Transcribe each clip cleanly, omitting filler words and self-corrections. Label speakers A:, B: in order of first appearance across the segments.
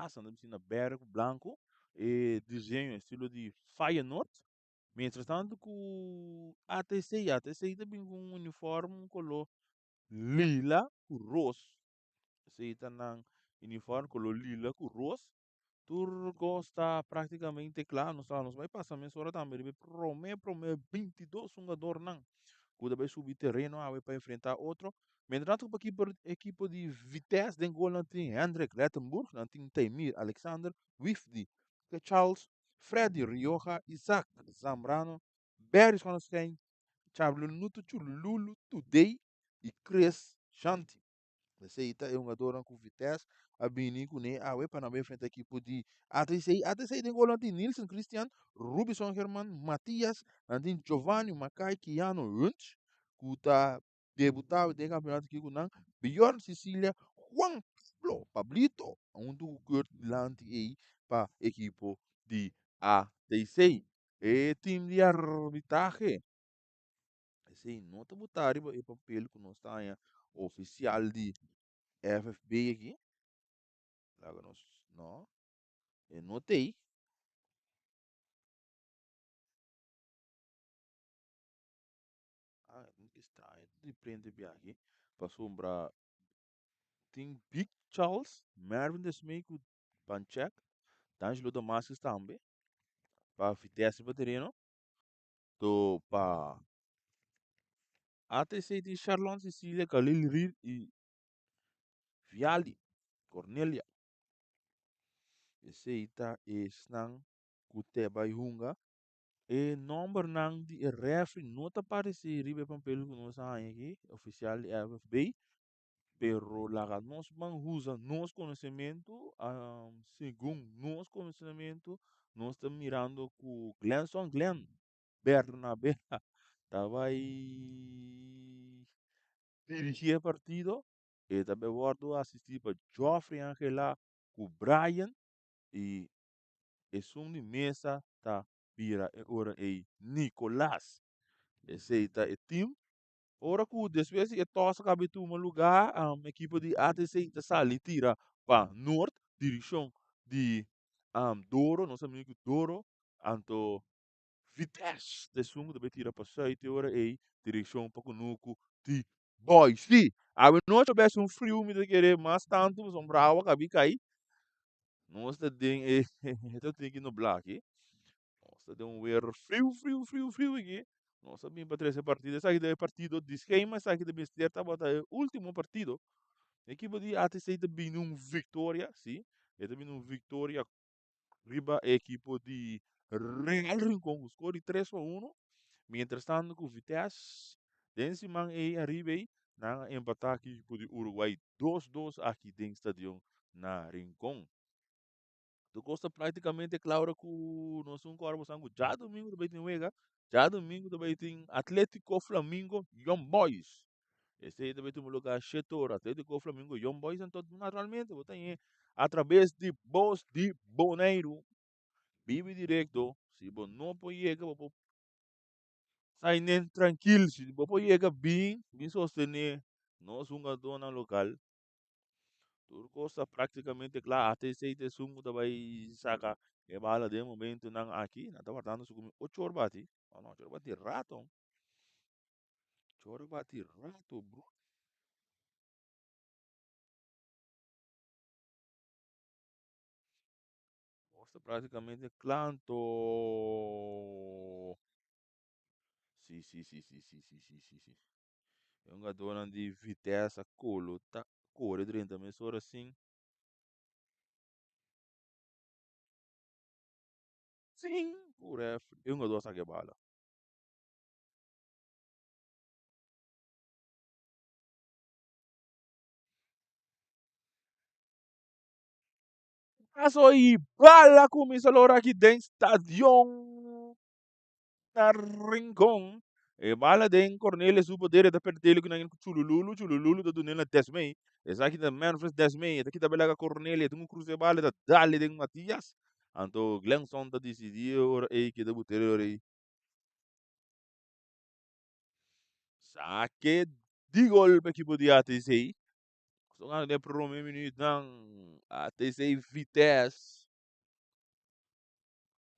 A: jas, nan ta bisti na berde ku blanku, e diseño estilo di Feyenoord. Mientras tanto ku ATC, ATC ta bin ku un uniform un koló lila ku ros. Esei ta nan uniform koló lila ku ros. Tur kos ta práktikamente kla. Nos ta nos bai pasa mesora tambe riba e promé promé 22 hungadornan ku ta bai subi tereno awe pa enfrentá otro. Mientras tanto pa ekipo ekipo di Vitesse den gol nan tin Hendrik Lettenburg, nan tin Taymir Alexander, Wifdi Charles, Freddy Rioja, Isaac Zambrano, Barry Schonestein, Charlunuto Chululu Today i Chris Shanti. Esei ta e hungadornan ku Vitesse a bini kuné awe pa nan bai enfrenta ekipo di ATC. ATC den gol nan tin Nilsen Christian, Rubison Herman, Matias, nan tin Giovanni Makai, Keanu Hunt ku ta debutá den e kampionato aki ku nan, Bjorn Cecilia, Juan Pablo, Pablito, huntu ku Kurt dilanti ei pa ekipo di ATC. E tim di arbitrahe. Esei no ta botá riba e papel ku nos ta haña ofisial di FFB aki. Laga nos, no, e no t'ei. Ah, ki straño di prende biahi pasobra tin Big Charles, Mervin Desmay ku Banchek, D'Angelo Damascus tambe pa Vitesse riba tereno. To pa ATC tin Sharlon Cecilia, Khalil Reed i Viali Cornelia. Esei ta esnan ku te bai hunga. E nòmbernan di e rèfri no ta paresé riba e papel ku nos a haña aki, ofisial di FFB, pero laga nos ban usa nos konosementu, segun nos konosementu, nos ta mirando ku Glenson Glenn Bernabé ta bai dirigí e partido, e ta bai wòrdu asistí pa Geoffrey Angela ku Brian i esun di mesa ta bira e ora ei Nicolas. Esei ta e team. Ora ku despues di e tos a kaba di tuma lugá, ekipo di ATC ta sali tira pa nort, direkshon di Doro, nos amigu Doro, anto Vitesse ta esun ku ta bai tira pa sùit e ora ei, direkshon pa kunuku di Boise. Awe nochi a bes un friu mi ta kere mas tantu pasobra awa kabi kai. Nos ta den e ta tin ki nubla aki. Nos ta den un weer friu friu friu friu aki. Nos a bin pa trese partido. Esaki ta e partido di schema, esaki ta mester tabata e ultimo partido. Ekipo di ATC ta bini un victoria, si. E ta bini un victoria riba e ekipo di Real Rincon ku skor di 3-1. Mientras tanto ku Vitesse den siman ei ariba ei nan a empatá ku ekipo di Uruguay 2-2 aki den stadion na Rincon. Tur kos ta práktikamente kla ora ku nos un kòrda bosan ku djadumingu ta bai tin wega, djadumingu ta bai tin Atletico Flamingo Young Boys. Esei ta bai tuma lugá shete ora. Atletico Flamingo Young Boys anto naturalmente bo ta hañ'é atrabes di Bos di Boneiru. Bibi direkto, si bo no por yega bo por sai nen trankil, si bo por yega bin, bin sostené nos hungadónan lokal. Tur kos ta práktikamente kla. ATC ta esun ku ta bai saka e bala den momentunan aki. Nan ta wardando su kumi ocho or bati. Oh no, ocho or bati rato. Ocho or bati rato, bro. Kos ta práktikamente kla anto. Sí, sí, sí, sí, sí, sí, sí, sí, sí. E hungadónan di Vitesse a kolo ta kore drenta mesora sin sin ku ref e hungadó a saka e bala. Paso i bala kuminsá lora aki den stadion na Rincon. E bala den Cornelius su poder e ta perdele ku nan ku Chulululu, Chulululu ta dun'el na Desmey. Esaki ta Memphis Desmey, e ta kita bela ka Cornelius, e tin ku crusa e bala e ta dale den Matias. Anto Glenson ta disidí e ora ei keda butere ora ei. Sake di gol pa ekipo di ATC. Nos ta gana den prome minuutnan. ATC Vitesse.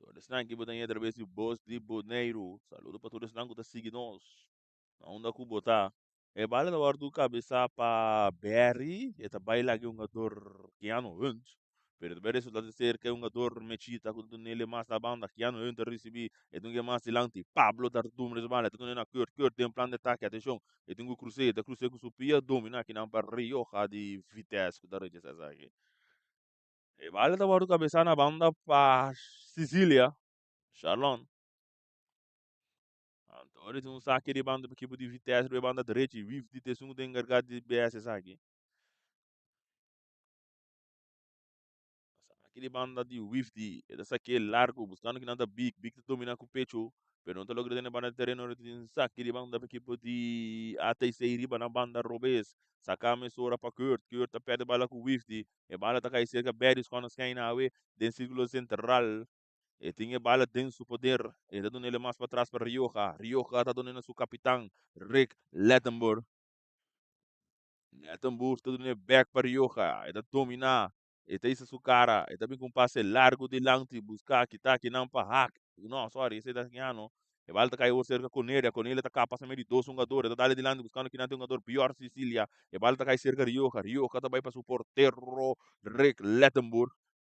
A: Tur esnan ki bo ta a traves di Bos di Boneiru. Saludo pa tur esnan ku ta sigui nos. Na unda ku bo ta. E bala ta wòrdu kabesá pa Barry. E ta bai laga e hungador Keanu Hunt. Pero ta bai resultá di ser ku e hungador Mechita ku ta dun'el mas na banda. Keanu Hunt ta risibí. E tin ku e mas dilanti. Pablo ta dumra e bala. E ta dun'é na Kurt. Kurt den plan di atake. Atenshon. E tin ku krus'é. E ta krus'é ku su pia. Dominá kinan pa Rioja di Vitesse ku ta rechasá esaki. E bala ta wòrdu kabesá na banda pa Sicilia. Sharlon. Anto ora tin un saki di banda pa ekipo di Vitesse riba e banda drechi. Wif di ta esun ku ta enkargá di BS esaki. Saki di banda di Wif di e ta saki'é largu buskando kinan ta Big. Big ta dominá ku pechu pero no ta logra tene banda di tereno. Ora tin un saki di banda pa ekipo di ATC riba nan banda robes. Saka mesora pa Kurt. Kurt ta pèrdè bala ku Wif di. E bala ta kai serka Berries kònde skèina awe den sirkulo sentral. E tin e bala den su poder. E ta dun'el mas patras pa Rioja. Rioja ta dun'el na su kapitan, Rick Lettenboer. Lettenboer ta dun'el bek pa Rioja. E ta dominá. E ta hisa su kara. E ta bin ku un pase largu dilanti buska kita kinan pa hak. No, sorry, esei ta Keanu. E bala ta kai awor serka Cornelia. Cornelia ta kapa pasa medio di dos hungador. E ta dale dilanti buskando kinan tin hungador Bjorn Sicilia. E bala ta kai serka Rioja. Rioja ta bai pa su portero Rick Lettenboer.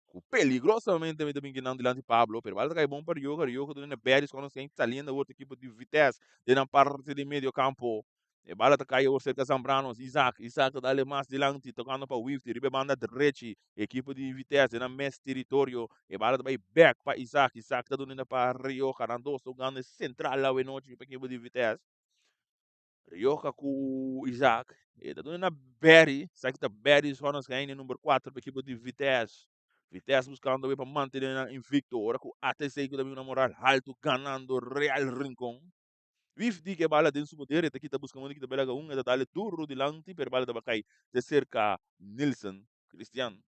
A: Ku peligrosamente mi ta bin kinan dilanti Pablo, pero bal ta kai bon pa Rioja, Rioja ta duna Berries kono sken saliendo awor ta ekipo di Vitesse den nan parti di medio campo. E bala ta kai awor serka Zambranos, Isaac, Isaac ta dale mas dilanti tokando pa Wifty riba e banda drechi, ekipo di Vitesse den nan mes teritorio, e bala ta bai bek pa Isaac, Isaac ta duna pa Rioja, nan dos ta hugando e central awe nochi pa ekipo di Vitesse. Rioja ku Isaac. E ta duna na Barry. Esaki ta Barry Zonneschijn, number 4 pa ekipo di Vitesse. Vitesse buscando pa mantener nan invicto. Ora ku ATC ku ta bin una moral halto ganando Real Rincon. Wif di ke bala den su poder. E ta kita busca modo kita belaga un. E ta dale duro dilanti, pero bala ta kai te cerca Nilsson Christian.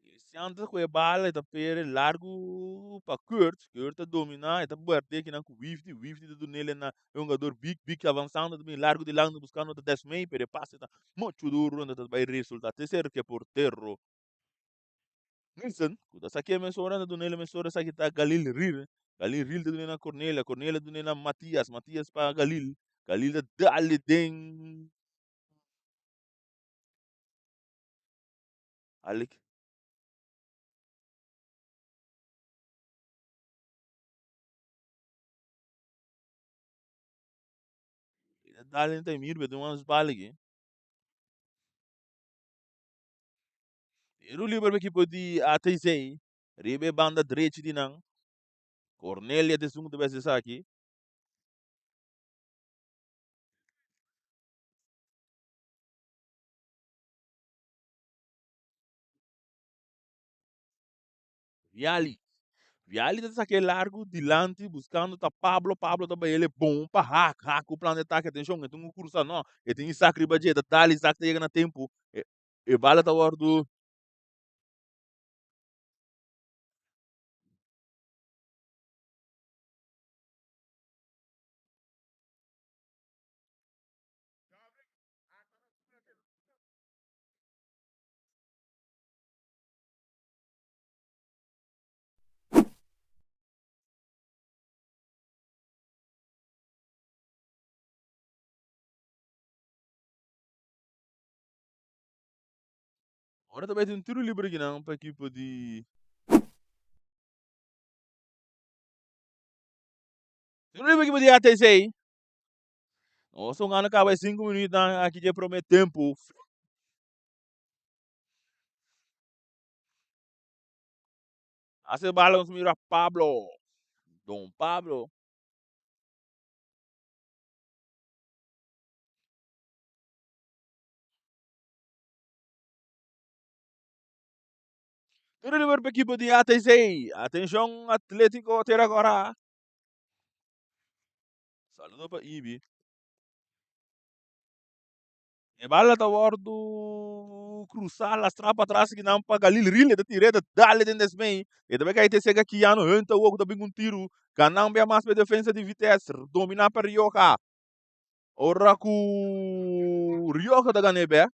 A: Cristian ta ku e bala e ta pere largu pa Kurt. Kurt ta dominá, e ta berde kinan ku Wifty. Wifty ta dun'el na e hungador Big. Big ta avansando ta bin largu dilanti buskando ta Desmay, pero e pase ta muchu duru ta bai resultá te serka e portero Nilsson ku ta saki'é mesora ta dun'el mesora esaki ta Galil Ril. Galil Ril ta dun'é na Cornelia, Cornelia ta dun'é na Matias, Matias pa Galil, Galil ta dale den Alec. Dale ta mir betu mas baligi. Tiro liber pa ekipo di ATC. Riba e banda drechi di nan. Cornelia ta esun ku ta bes esaki. Viali. Viali ta saque largo dilanti buscando ta Pablo. Pablo ta bai ele bom pa Haak. Haak ku plan de ataque. Atención, e tin un cruza no. E tin Isaac riba dje. Ta dale Isaac ta yega na tempo. E, e bala ta wordu. Ora ta bai tin un tiro libre kinan pa ekipo di Tiro libre ekipo di ATC. Nos ta hungando kaba e 5 minuutnan aki dje prome tempu. Hace bala nos mira Pablo. Don Pablo. Tiro libre pa equipo di ATC. Atención Atlético Tierra Cora. Saludo pa Ibi. E bala ta wòrdu krusá lastrá patras kinan pa Galil Ril. E ta tir'é, ta dal den desmei. E ta bai kai te sega Keanu Hunt awor ku ta bin ku un tiru. Ganan bia mas pa e defensa di Vitesse. Dominá pa Rioja. Ora ku Rioja ta gana e bek,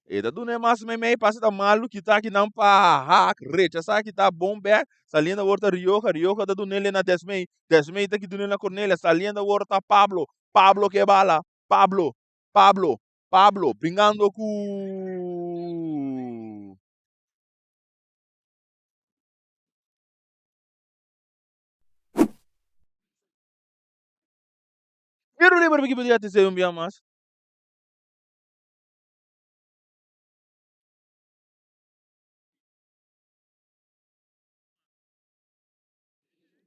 A: e ta duna e mas meimei, pase ta malu, kita akinan pa Haak, rechasá kita bon bek, saliendo awor ta Rioja, Rioja ta dun'el na Desmey, Desmey ta dun'el na Cornelia, saliendo awor ta Pablo, Pablo ke bala, Pablo, Pablo, Pablo, bringando ku Tiro liber pa ekipo di ATC un bia mas.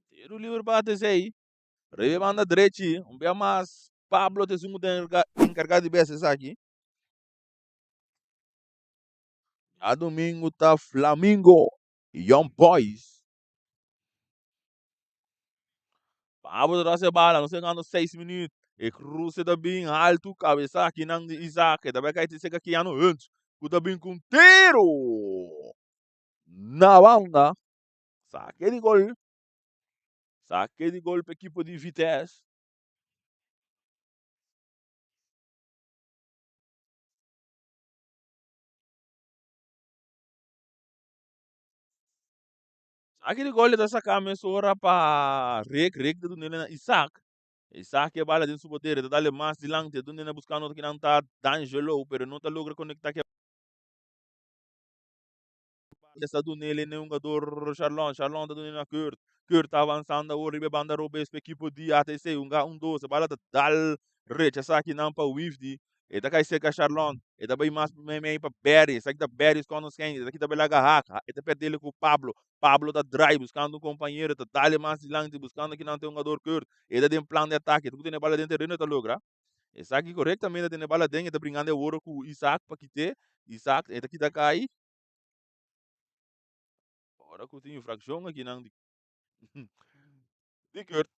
A: Tiro liber pa ATC. Riba banda drechi, un bia mas. Pablo ta esun ku ta enkargá di bes esaki. Djadumingu ta Flamingo i Young Boys. Pablo ta hasi e bala, nos ta yegando seis minüt. E kruse ta bin haltu, kabesa akinan di Isaac. E ta bai kai te seka Keanu Hunt, ku ta bin ku un tiru na banda. Sake di gol. Sake di gol pa ekipo di Vitesse. Aki di gol e ta saka mesora pa Rick, Rick ta dun'e na Isaac. Isaac e bala den su poder, e ta dale mas dilanti, e dun'e na buskando otro kinan ta D'Angelo, pero e no ta logra konekta ku e bala. Ta dun'e na e hungador Charlon, Charlon ta dun'e na Kurt, Kurt ta avansando awor riba e banda robes pa ekipo di ATC, hunga un dos, e bala ta dal rechasa kinan pa Wifdi, E ta kai serka Sharlon, e ta bai mas meimei pa Barry, esaki ta Barry skònd un skèn, esaki ta bai laga hak, e ta pèrdele ku Pablo, Pablo ta drai buskando un kompañero, ta dale mas dilanti buskando kinan ta e hungador Kurt, e ta den plan di atake, e ta ku tene bala den tereno e ta logra esaki korektamente, tene bala den, e ta bringando e woro ku Isaac pa kit'é, Isaac e ta kita kai, ora ku tin infrakshon akinan di di Kurt.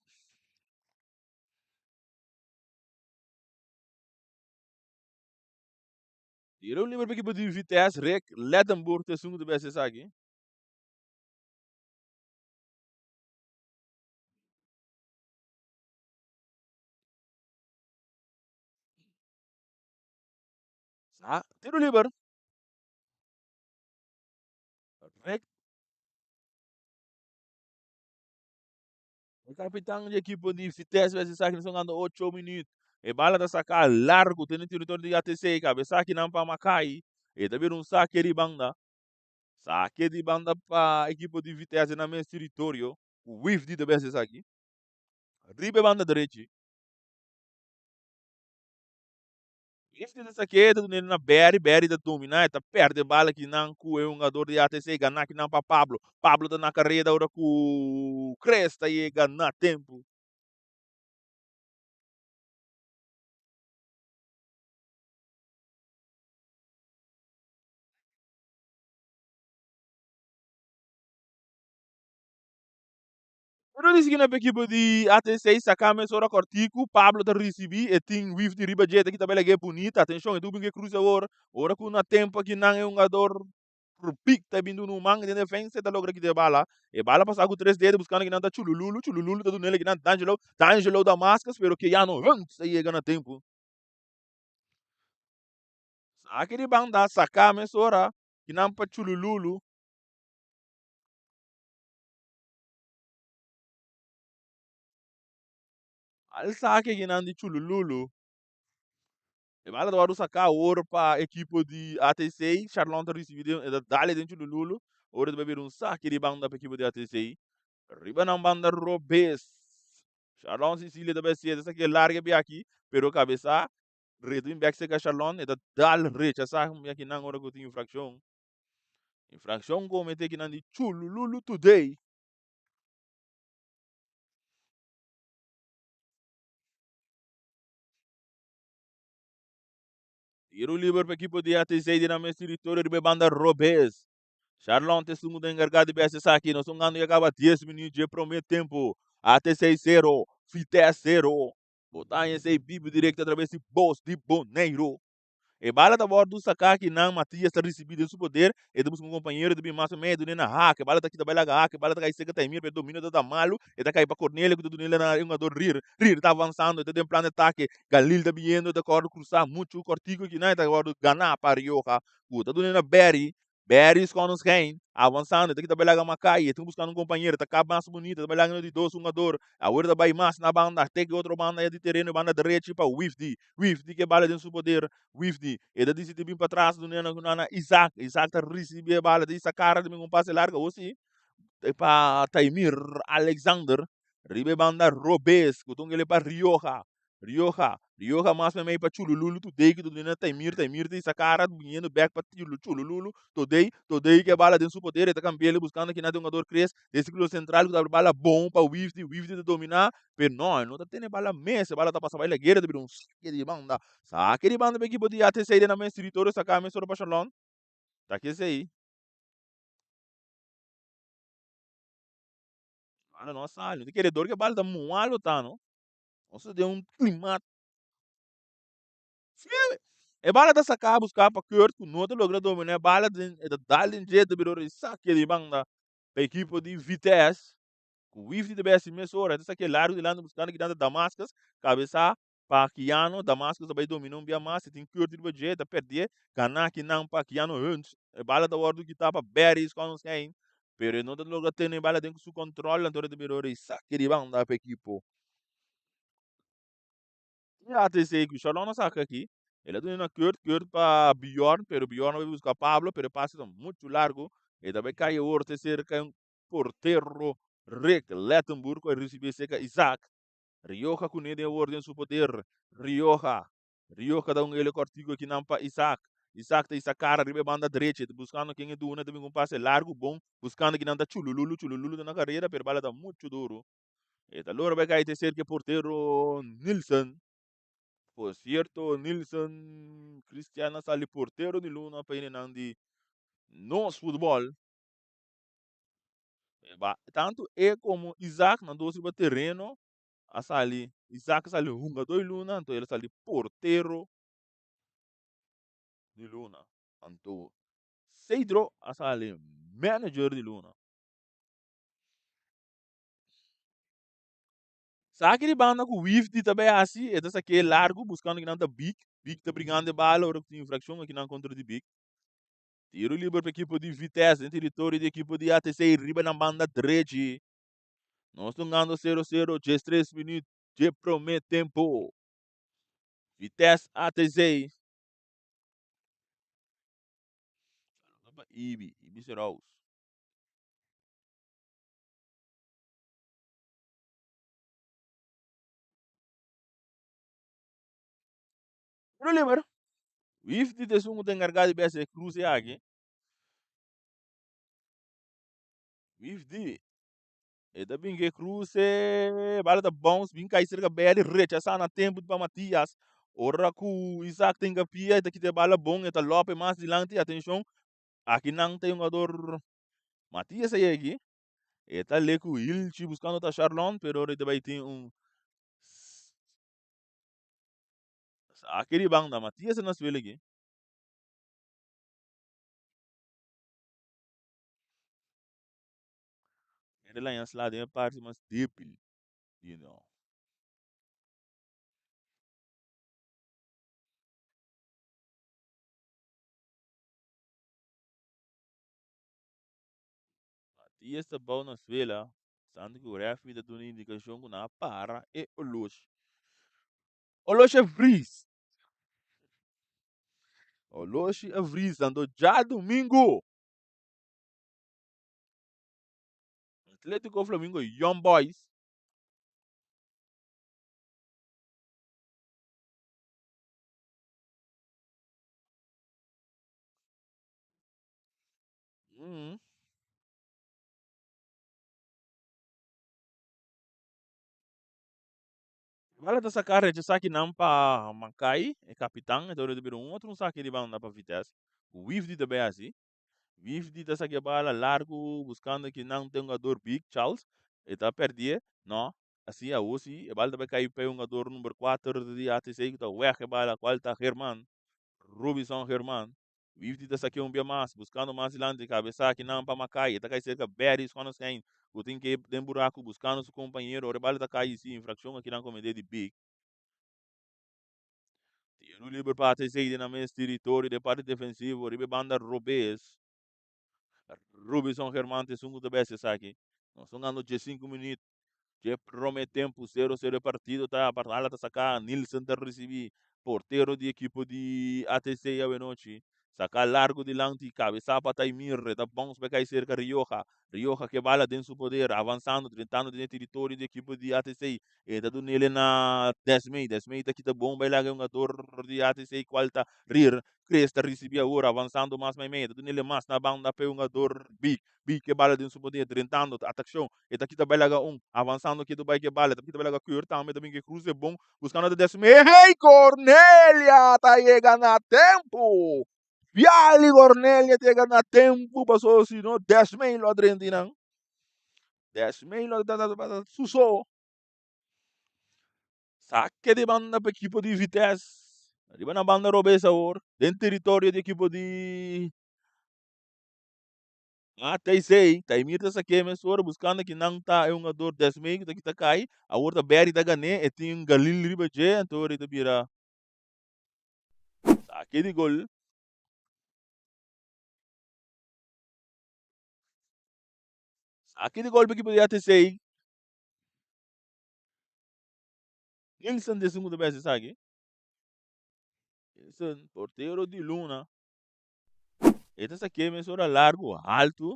A: Tira un liber pa ekipo di Vitesse, Rick Lettenburg ta esun ku ta bes esaki. Sa, tiro liber. Rick. E kapitan di ekipo di Vitesse bes esaki nos gando 8 minuut. E bala ta saka largo te den territorio di ATC. Kabesa akinan pa Makai. E ta bira un sake di banda. Sake di banda pa ekipo di Vitesse na mes territorio. Ku Wifdi ta bes esaki. Riba e banda derechi. Wifdi ta sake, ta dun'e na Berry. Berry ta domina, e ta perde bala kinan ku e hungador di ATC. Gana kinan pa Pablo. Pablo ta na kareda ora ku Chris ta yega na tempu. Pero di sigui na ekipo di ATC saca mesora cortico, Pablo ta ricibi e tin wif di riba dje ta kita bela ge bunita, atencion e tu bin ke cruce awor, ora cu na tempo aki nan e hungador Rubik ta bin duna un man den defensa e ta logra kita e bala, e bala pasa cu tres dedo buscando kinan ta Chulululu, Chulululu ta dunele kinan D'Angelo, D'Angelo Damascus pero Keanu Hunt ta yega na tempo. Saki di banda saca mesora kinan pa Chulululu. Al sake kinan di Chulululu. E bala ta wòrdu saká awor pa ekipo di ATC. Charlon ta risibí den, e ta dale den Chulululu. Ora ta bai bira un sake di banda pa ekipo di ATC. Riba nan banda robes. Charlon Cecilia ta bai hasié. Ta sake larga biaha aki, pero kabesá reto bin bèk serka Charlon. E ta dal rechasá biaha ora ku tin infrakshon. Infrakshon kometé kinan di Chulululu today. Tiro liber pa ekipo di ATC di nan mes teritorio riba e banda robes. Charlon ta esun ku ta enkargá di bes esaki. Nos un gando ya kaba 10 minuut dje promé tempu. ATC 0, Vitesse 0. Bo ta haña esei bibu direkto atraves di Bos di Boneiru. E bala ta wòrdu saká aki nan, Matias ta risibí den su poder, e ta buska un kompañero, e ta bin mas o medio dun'é na hak, e bala ta kita bai laga hak, e bala ta kai serka Taimir, pero e dominio ta ta malu, e ta kai pa Cornelio ku ta dun'é na e hungador Rir, Rir ta avansando, e ta den plan di atake, Galil ta biniendo, e ta kòrdu krusá muchu kòrtiku aki nan, e ta wòrdu ganá pa Rioja ku ta dun'é na Berry, Berry skònde un skein, avansando, e ta kita bai laga Makai, e tin buskando un kompañero, e ta kap mas bunita, e ta bai laga di dos hungador, awor e ta bai mas na banda, te ki otro banda ya di tereno, e banda drechi pa Wifdi, Wifdi ke bala den su poder, Wifdi, e ta disidi bin patras dun'e na na Isaac, Isaac ta risibi e bala, ta hisa kara, ta bin ku un pase largu, awor si pa Taimir Alexander, riba e banda robes, ku ta un kele pa Rioja, Rioja, Rioja mas meimei pa Chulululu, Tudei ku ta duna na Taimir, Taimir ta hisa kara biniendo bek pa Chulululu, Todei, Todei ke bala den su poder, e ta kambi'el buskando kina den hungador Chris, den sirkulo sentral ku ta abri bala bon pa Wifdi, Wifdi ta dominá, pero no, e no ta tene bala mes, e bala ta pasa bai lagera, ta bira un sake di banda, sake di banda pa ekipo di ATC den nan mes teritorio saka mesora pa Shalon, ta kesei. Bala no a sali, no ta kere dor ke bala ta muha lo ta no. Nos ta den un klimat friu. E bala ta saká buská pa Kurt ku no ta logra dominá e bala den e ta dal den dje ta bira ora di sake di banda pa ekipo di Vitesse ku Wifty ta besti mesora e ta sake largu dilanti buskando kinan ta Damascus kabesá pa Keanu Damascus ta bai dominá un bia mas e tin Kurt riba dje e ta pèrdè ganá kinan pa Keanu Hunt e bala ta wòrdu kitá pa Barry Skonskijn pero e no ta logra tene e bala den su kòntròl anto ta bira ora di sake di banda pa ekipo Di ATC ku Shalon a saka aki, el a duna na Kurt, Kurt pa Bjorn, pero Bjorn a bai buska Pablo, pero e pase ta muchu largu, e ta bai kai awor te serka un portero Rick Lettenburg ku a risibi serka Isaac. Rioja kuné den awor den su poder, Rioja, Rioja ta un ele kòrtiku akinan pa Isaac, Isaac ta hisa kara riba e banda drechi, e ta buskando ken e duna, e ta bin ku un pase largu bon, buskando kinan ta Chulululu, Chulululu ta na karera, pero e bala ta muchu duru. E ta logra bai kai te serka e portero Nilsson. Por cierto, Nilsson Cristian a sali portero di luna pa hende di nos futbol. Ba, tanto e como Isaac nan dos riba terreno a sali, Isaac a sali hungador di luna, anto el a sali portero di luna. Anto Cedro a sali manager di luna. Saki di banda ku Wifdi ta bai hasi, e ta sak'é largu buskando kinan ta Big. Big ta brigando e bala ora ku tin infrakshon akinan kontra di Big. Tiro liber pa ekipo di Vitesse den teritorio di ekipo di ATC riba nan banda drechi. Nos ta hungando sero sero 13 minüt dje promé tempu. Vitesse ATC. Pa Ibi, Ibi Seraus. Tiro liber. Wifdi ta esun ku ta enkargá di bes e kruse aki. Wifdi. E ta bin ke kruse. Bala ta bounce, bin kai serka Berry, rechasá na tempu pa Matias. Ora ku Isaac ta hinka pia, e ta kita e bala bon, e ta lope mas dilanti. Atenshon, aki nan ta e hungador Matias a yegi. E ta le ku Hilchi buskando ta Sharlon, pero ora e ta bai tin un Aki di banda, Matias na suelo aki. Hende laña sla den e parti mas débil di no. Matias ta bou na suela, santo ku referee ta duna indikashon ku nan a para e oloshi. Oloshi a vries. Oloshi a vries, anto djadumingu Atletico Flamingo Young Boys Mm. Bala ta saca rechasa kinan pa Makai, e capitan, e ta ora ta bira un otro un saki di banda pa Vitesse. Ku Wifdi ta bay hasi. Wifdi ta saki e bala largo buscando kinan ta e hungador Big Charles. E ta perdie, no. Asi awo si, e bala ta bay kai pa e hungador number 4 di ATC ku ta weg e bala, cual ta Herman. Robinson German. Wifty ta saké un bia mas, buskando mas dilanti, kabesá akinan pa Makai, e ta kai serka Berry Schonestein, ku tin ke den buraku buskando su kompañero, ora e bala ta kai i si infrakshon akinan komedé di Big. Tiro liber pa ATC den nan mes teritorio den parti defensivo riba e banda robes. Robinson German ta esun ku ta besti esaki. Nos ta gando 15 minüt. Dje prome tempu sero sero e partido ta Bartala ta saka Nilsen ta risibi portero di ekipo di ATC awenochi saka largu dilanti kabesa pa Taimir e ta bounce bai kai serka Rioja Rioja ke bala den su poder avansando drentando den e teritorio di ekipo di ATC e ta dunele na Desmey Desmey ta kita bon bai laga e hungador di ATC kual ta Rir Chris ta risibi awor avansando mas meimei e ta dunele mas na banda pa e hungador Big Big ke bala den su poder drentando atakshon E ta kita bai laga un, avansando ketu bai ke bala, e ta kita bai laga Keur tambe ta bin ke kruse bon, buskando ta Desmee, hey Cornelia ta yega na tempu! Fiali Cornelia ta yega na tempu paso si no Desmee lo a drenta einan. Desmee lo ta ta suso. Sake di banda pa ekipo di Vitesse. Riba na banda robes awor, den teritorio di ekipo di ATC, Taimir ta sak'é mesora buskando ki nan ta e hungador Desmey ku ta kita kai, awor ta Berry ta gan'é, e tin un Galil riba dje, anto e ta bira sake di gol. Sake di gol pa ekipo di ATC. Nilson ta esun ku ta besi esaki. Nilson, portero di Luna. E ta sak'é mesora largu, haltu,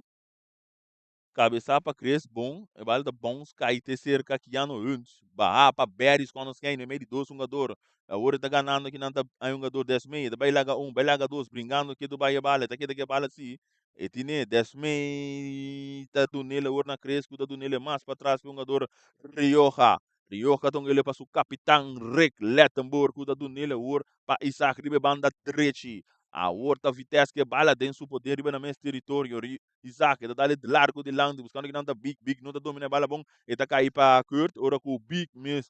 A: kabesá pa Chris bon, e bala ta bounce kai te serka Keanu Hunt, baha pa Barry Schonestein meimei di dos hungador. Awor e ta ganando kinan ta hay hungador Desmey, e ta bai laga un, bai laga dos, bringando ketu bai e bala, e ta keda ku e bala si, e tine Desmey ta dun'el awor na Chris ku ta dun'el e mas patras pa e hungador Rioja. Rioja ta un ele pa su kapitan Rick Lettenboer ku ta dun'el awor pa Isaac riba e banda drechi. Awor ta Vitesse ku e bala den su poder riba nan mes teritorio. Isaac e ta dal e largo dilanti buskando kinan ta Big. Big no ta domina e bala bon. E ta kai pa Kurt ora ku Big mes.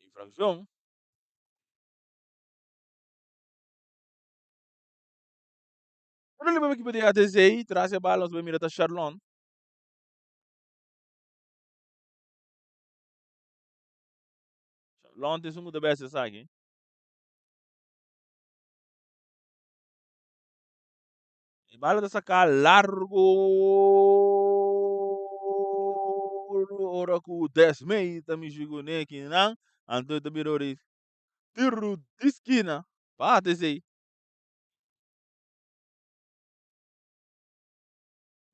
A: Infrakshon. Ora li ekipo di ATC tras e bala nos bai mira ta Sharlon. Sharlon ta esun ku ta besti esaki. E bala ta saka largo ora ku Desmey ta mishi kuné kinan anto e ta bira ora tiro di skina pa ATC.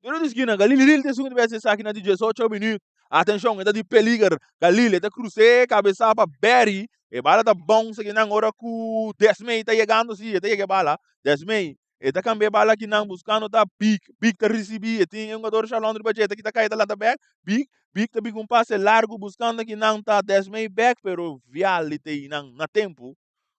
A: Tiro di skina, Galil Ril ta esun ku ta besti esaki na di 18 minüt. Atenshon, e ta di peliger. Galil e ta krus'é kabesá pa Barry. E bala ta bounce akinan ora ku Desmey ta yegando. Sí, e ta yega e bala. Desmey e ta kambia e bala akinan buskando ta Big. Big ta risibí. E tin e hungador Shalon riba dje. E ta kita kai e ta lanta bèk. Big, Big ta bin ku un pase largu buskando akinan ta Desmey bèk, pero Vialli ta einan na tempu.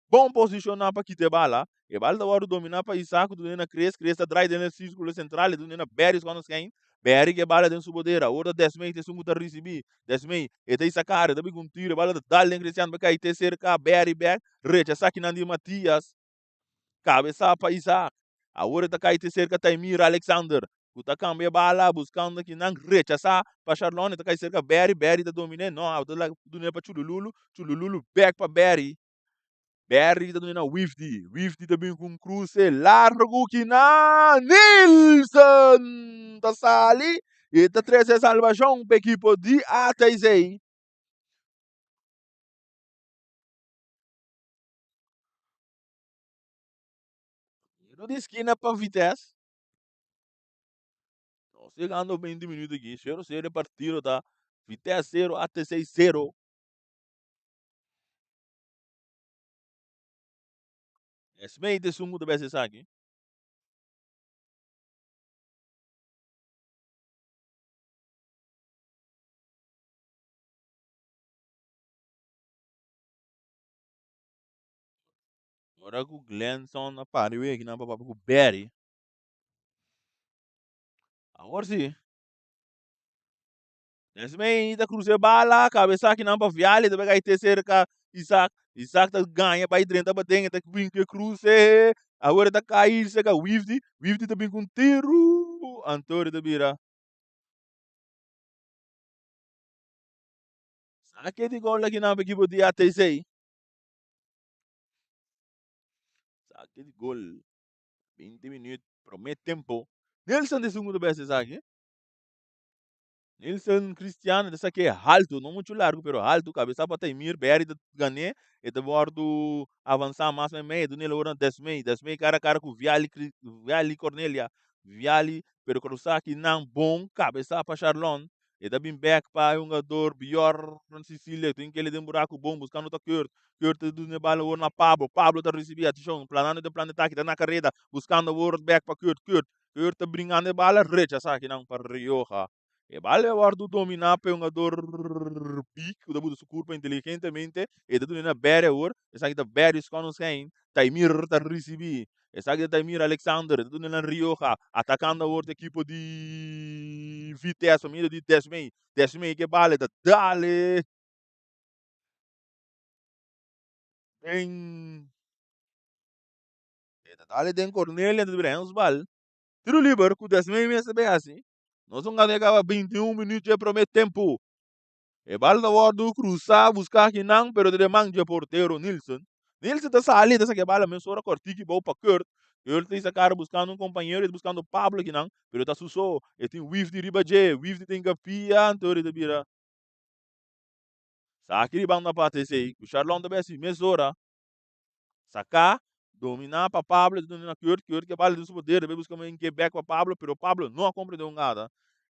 A: Bon posishoná pa kita e bala. E bala ta wòrdu dominá pa Isaac ku ta duna na Chris. Chris ta drai den e sírkulo sentral. E duna na Berry skònde skein. Berry ku e bala den su poder. Awor ta Desmey ta esun ku ta risibí. Desmey, e ta Isakar. E ta bin ku un tiro. E bala ta dal den Christian pa kai te serka Berry bèk. Rechasá kinan di Matias. Kabesá pa Isaac. Awor e ta kai te serka Taimir Alexander ku ta kambia e bala buskando kinan. Rechasá pa Sharlon. E ta kai serka Berry. Berry ta dominé. No, awor ta dun'é pa Chulululu. Chulululu bèk pa Berry. Berry ta duna na Wifdi. Wifdi ta bin ku un kruse largu kinan. Nilsson ta sali i ta trese salbashon pa ekipo di ATC. Tiro di skina pa Vitesse. Nos llegando 20 minuut aki. 0-0 e partido ta. Vitesse 0, ATC 0. Esmee ta esun ku ta bes esaki. Ora ku Glenson a pari weki nan pa papia ku Barry. Awor si. Desmei ta cruza e bala, cabeza akinan pa Viali, ta bay te cerca Isaac. Isaac ta gaña bay drenta paden, e ta bin cu e cruce. Awor e ta cay cerca Wifdi. Wifdi ta bin cu un tiro. Antorio ta bira. Saque di gol akinan pa equipo di ATC. Saque di gol. 20 minuut, prome tempo. Nelson ta esun cu ta bes esaki. Nilson Cristiano ta sake haltu, no muchu largu pero haltu, kabesa pa Taimir, Barry ta gan'é, e ta wòrdu avansá mas meimei, e dun'é ora na Desmey, Desmey kara kara ku Viali, Viali Cornelia, Viali pero krusá kinan bon kabesa pa Sharlon, e ta bin bèk pa e hungador Bjorn Cecilia, tin kele den buraku bon buskando ta Kurt, Kurt ta dun'é bala awor na Pablo, Pablo ta risibí, atishon, planando den plan di atake, ta na kareda, buskando awor bèk pa Kurt, Kurt Keur ta bringando e bala rechasá akinan pa Rioja. E bala a wòrdu dominá pa e hungador Big ku ta buta su kurpa inteligentemente. E ta duna na Barry awor. Esaki ta Barry Schonenschijn. Taimir ta risibí. Esaki ta Taimir Alexander. E ta duna na Rioja. Atakando awor ta ekipo di Vitesse pa medio di Desmey. Desmey ke bala e ta dale den. E ta dale den Cornelia ta bira handsbal. Tiro liber ku Desmey mes ta bay hasi. Nos un gana kaba 21 minuut dje prome tempu. E bal ta wordu krusa buska akinan pero ta den man dje portero Nilsson. Nilsson ta sali ta saka e bala mesora kortiki bou pa Kurt. Kurt ta hisa kara buskando un kompañero e ta buskando Pablo akinan pero ta su so. E tin Wifdi riba dje. Wifdi ta hinka pia anto e ta bira. Saki di banda pa esei ku Sharlon ta bay hasi mesora. Saká, dominá pa Pablo, e ta duna na Kurt, Kurt ke bala den su poder, e bai buska un ke bek pa Pablo, pero Pablo no a komprendé un gada.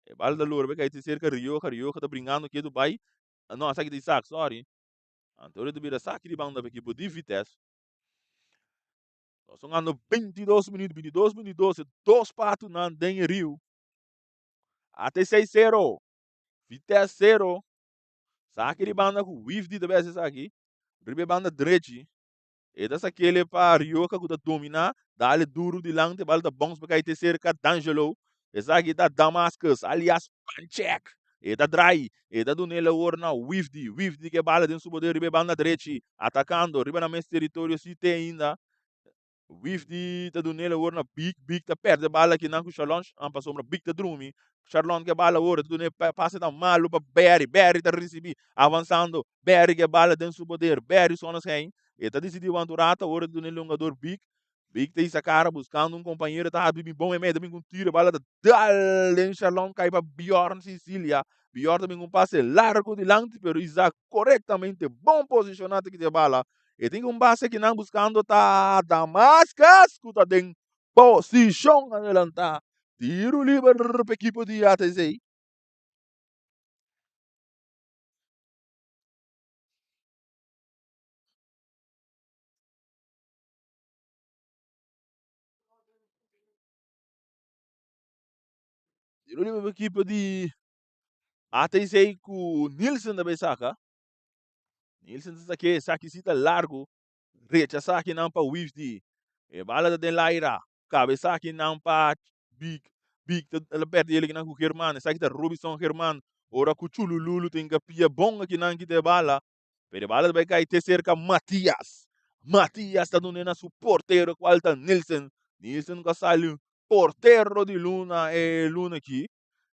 A: E bala ta lora bai kai te serka Rioja, Rioja ta bringando ketu bai, no, esaki ta Isaac, sorry. Anto ta bira saki di banda pa ekipo di Vitesse. Nos ta hungando 22 minuut, 22 minuut 12, dos patunan den e riu. ATC 0, Vitesse 0. Saki di banda ku Wifdi ta bes esaki. Riba e banda drechi. E ta sakele pa Rioja ku ta dominá. Dale duru dilanti. E bal ta bòns pa kai te serka D'Angelo. Esaki ta Damascus alias Panchek. E ta drai. E ta dun'el awor na Wifdi. Wifdi ke bala den su poder riba e banda drechi. Atakando riba nan mes teritorio si te ainda. Wifdi ta dun'el awor na Big. Big ta perde bala akinan ku Sharlon pasobra Big ta drumi. Sharlon ke bala awor, e ta dun'e pase tan malu pa Barry. Barry ta risibi, avansando. Barry ke bala den su poder. Barry Sonnenschein. E ta disidi wanta un rato, awor e ta dun'e hungador Big. Big ta hisa kara buskando un kompañero, e ta habri bin bon e mei, ta bin ku un tiro, e bala ta dal den Sharlon kai pa Bjorn Sicilia. Bjorn ta bin ku un pase largu dilanti, pero Isaac korektamente bon posishoná ta kita e bala. E tin un base ki nan buskando ta Damascus ku ta den posishon adelantá. Tiru liber pa ekipo di ATC. Tiru liber pa ekipo di ATC ku Nielsen ta bai saka. Nielsen ta sake esaki si ta largu. Rechasa akinan pa Wifdi. E bala ta den laira. Kabesa akinan pa Big. Big ta la perde el akinan ku German. Esaki ta Robinson German. Ora ku Chulululu tin ka pia bon akinan kita e bala. Pero e bala ta bai kai te serka Matias. Matias ta dune na su portero kual ta Nielsen. Nielsen ku a sali portero di luna e luna aki.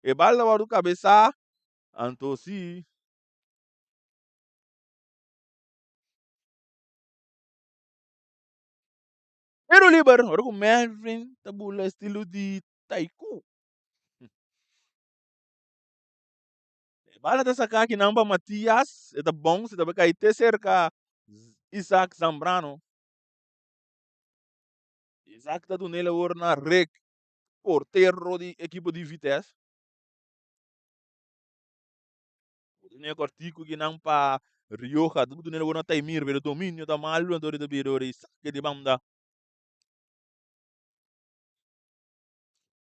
A: E bala ta wòrdu kabesa. Anto si. Tiro liber, ora ku Melvin ta bula estilo di Taiku. E bala ta saka akinan pa Matias, e ta bounce, e ta bai kai te serka Isaac Zambrano. Isaac ta dun'el awor na Rick, portero di ekipo di Vitesse. Dune kortiku kinan pa Rioja. Dune luego na Taimir, pero dominio ta malu anto ta bira ora saque di banda.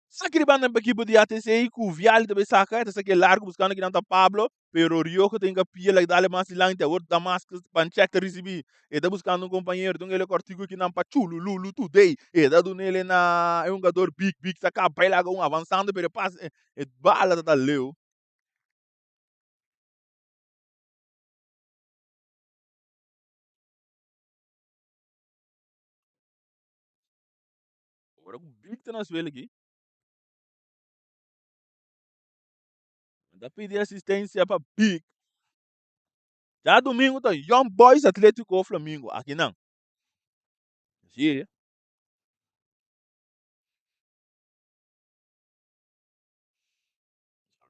A: Saque di banda pa equipo di ATC ku Viali ta bay saca, ta saque largo buscando kinan ta Pablo, pero Rioja ta hinca pia like dale mas dilante. Awor Damascus Panchek ta ricibi, e ta buscando un compañero, dun ele kortiku kinan pa Chulu Lulu Today. E ta dunele na e hungador Big Big ta caba bay laga un avanzando pero e pase e bala ta ta leu. Ora ku Big ta na suelo aki. Ta pidi asistencia pa Big. Djadumingu ta Young Boys Atletico Flamingo akinan. Si.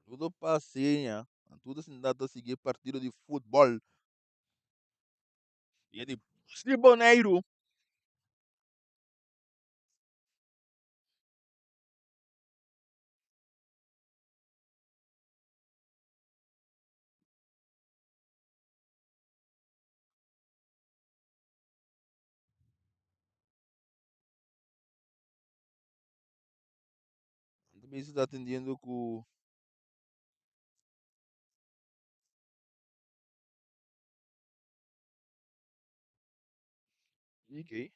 A: Saludo pa Seña. Tur ta sinta ta sigui e partido di futbol. Dia di Bos di Boneiru. Anto bisa ta atendiendo ku PK.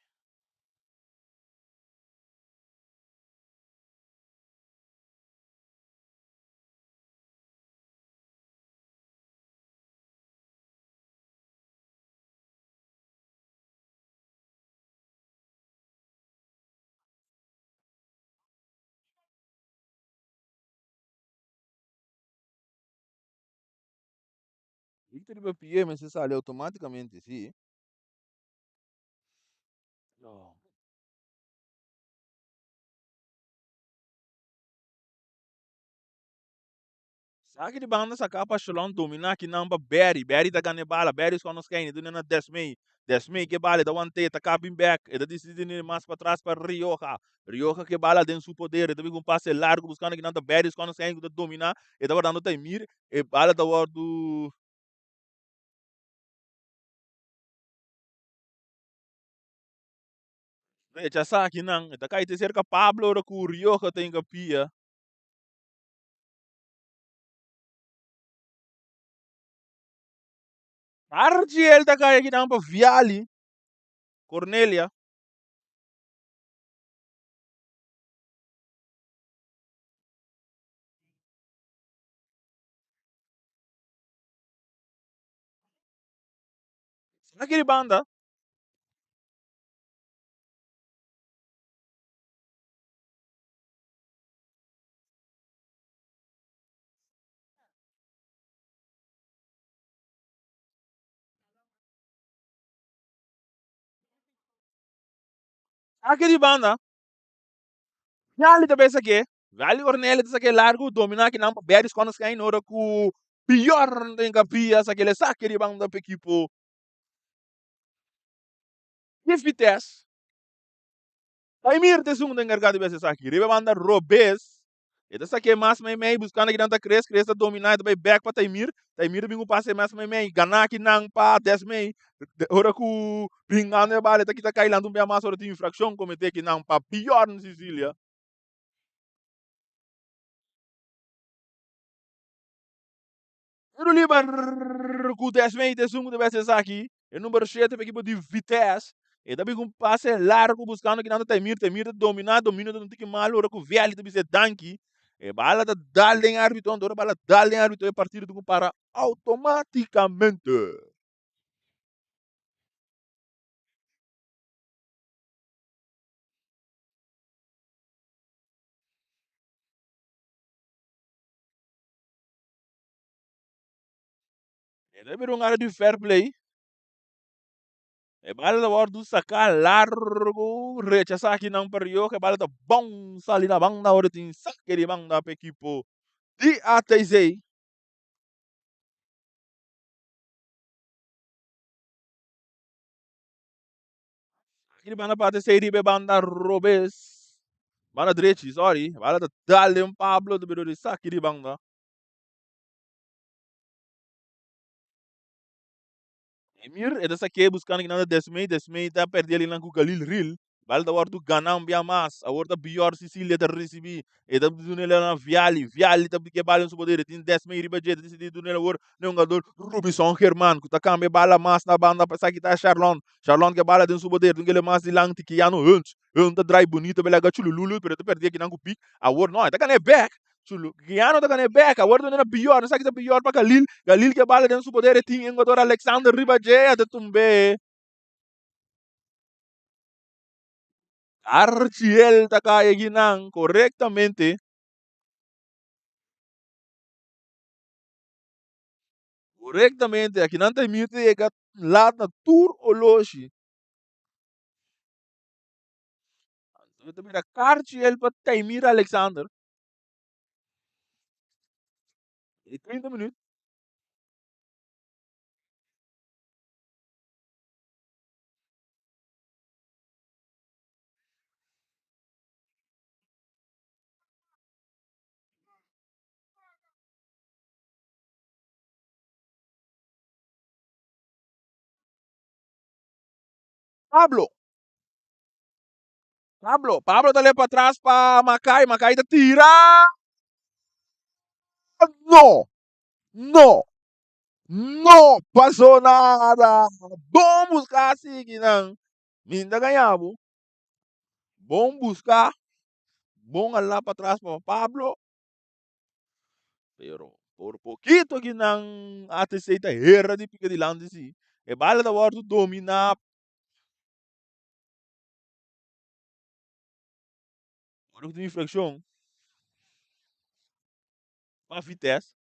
A: Victor riba pie mester sali automáticamente, sí. No. Saki di banda saká pa Shalom dominá kinan pa Barry. Barry ta gana e bala. Barry skon nos kaini. Duna na Desmey. Desmey ke bala. E ta want'é. E ta kap bin bèk. E ta disidí duna mas patras pa Rioja. Rioja ke bala den su poder. E ta bin ku un pase largu buskando kinan ta Barry skon nos kaini ku ta dominá. E ta wardando Taimir. E bala ta wòrdu. Rechasá kinan. E ta kai te serka Pablo ora ku Rioja ta hinka pia. Archiel ta kai akinan pa Viali, Cornelia. Aki di banda. Aki di banda, Viali ta besa ke, Viali Ornelio ta sake largu, domina kinan pa Berry Scones Skein ora ku Bjorn den kapia sake le sake di banda pa ekipo di Vitesse. Taimir ta esun ku ta enkargá di besa esaki. Riba e banda robes, e ta sak'é mas meimei, buskando kinan ta Chris. Chris ta dominá, e ta bai bèk pa Taimir. Taimir ta bin ku pase mas meimei, ganá kinan pa Desmey. Ora ku bringando e bala, e ta kita kai lanta un bia mas ora tin infrakshon kometé kinan pa Bjorn Sicilia. Tiro liber ku Desmey ta esun ku ta besa esaki. E number shete pa ekipo di Vitesse. E ta bin ku un pase largu buskando kinan ta Taimir. Taimir ta dominá, dominio ta un tiki malu ora ku Viali ta bisa e danki. E bala ta dal den arbitro, anto ora e bala dal den arbitro e partido tin ku para outomátikamente. E ta bira un área di fair play. E bala ta wòrdu saká largu, rechasá akinan pa Rioja. E bala ta bon sali na banda ora tin sake di banda pa ekipo di ATC. Sake di banda pa ATC riba e banda robes. Banda drechi, sorry. E bala ta dal den Pablo ta bira di sake di banda. Emir e ta sak'é buskando kinan ta Desmey, Desmey ta pèrdè linan ku Galil Ril, bal ta wòrdu ganá un bia mas, awor ta Bior Sicilia ta risibí, e ta dun'el na Viali, Viali ta ke bala den su poder, e tin Desmey riba dje, ta disidí dun'el awor na e hungador Rubison German ku ta kambia e bala mas na banda pa esaki ta Sharlon, Sharlon ke bala den su poder, tin kele mas dilanti Keanu Hunt, Hunt ta drai bunito belaga chulululu pero e ta pèrdè kinan ku pik, awor no e ta gana e bèk. Su Guiano ta gana e bek, awor ta na Bior, esaki ta Bior pa Galil, Galil ke bala den su poder e tin e jugador Alexander riba dje, a ta tumbe. Archiel ta kai akinan korektamente. Korektamente, akinan ta mi ta yega laat na tur oloshi. Anto ta mira Karchiel pa Taimir Alexander. E 30 minuut. Pablo. Pablo. Pablo ta le pa atras pa Makai. Makai ta tira. No. No. No pasó nada. Bon busca sigui nan. Min ta gaña bo. Bon busca. Bon ala pa atras pa Pablo. Pero por poquito ki nan ATC ta hera di pica dilanti si. E bala ta wordo domina. Ora ku tin infraccion pa Vitesse.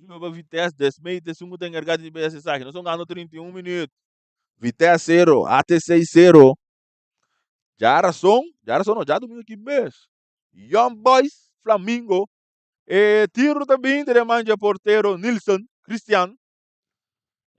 A: Pa Vitesse, Desmee ta esun ku ta enkargá di bes esaki. Nos ta gana 31 minuut. Vitesse 0, ATC 0. Djarason, djarason no, djadumingu ki mes. Young Boys, Flamingo. E tiro ta bin den man dje portero Nilson Christian.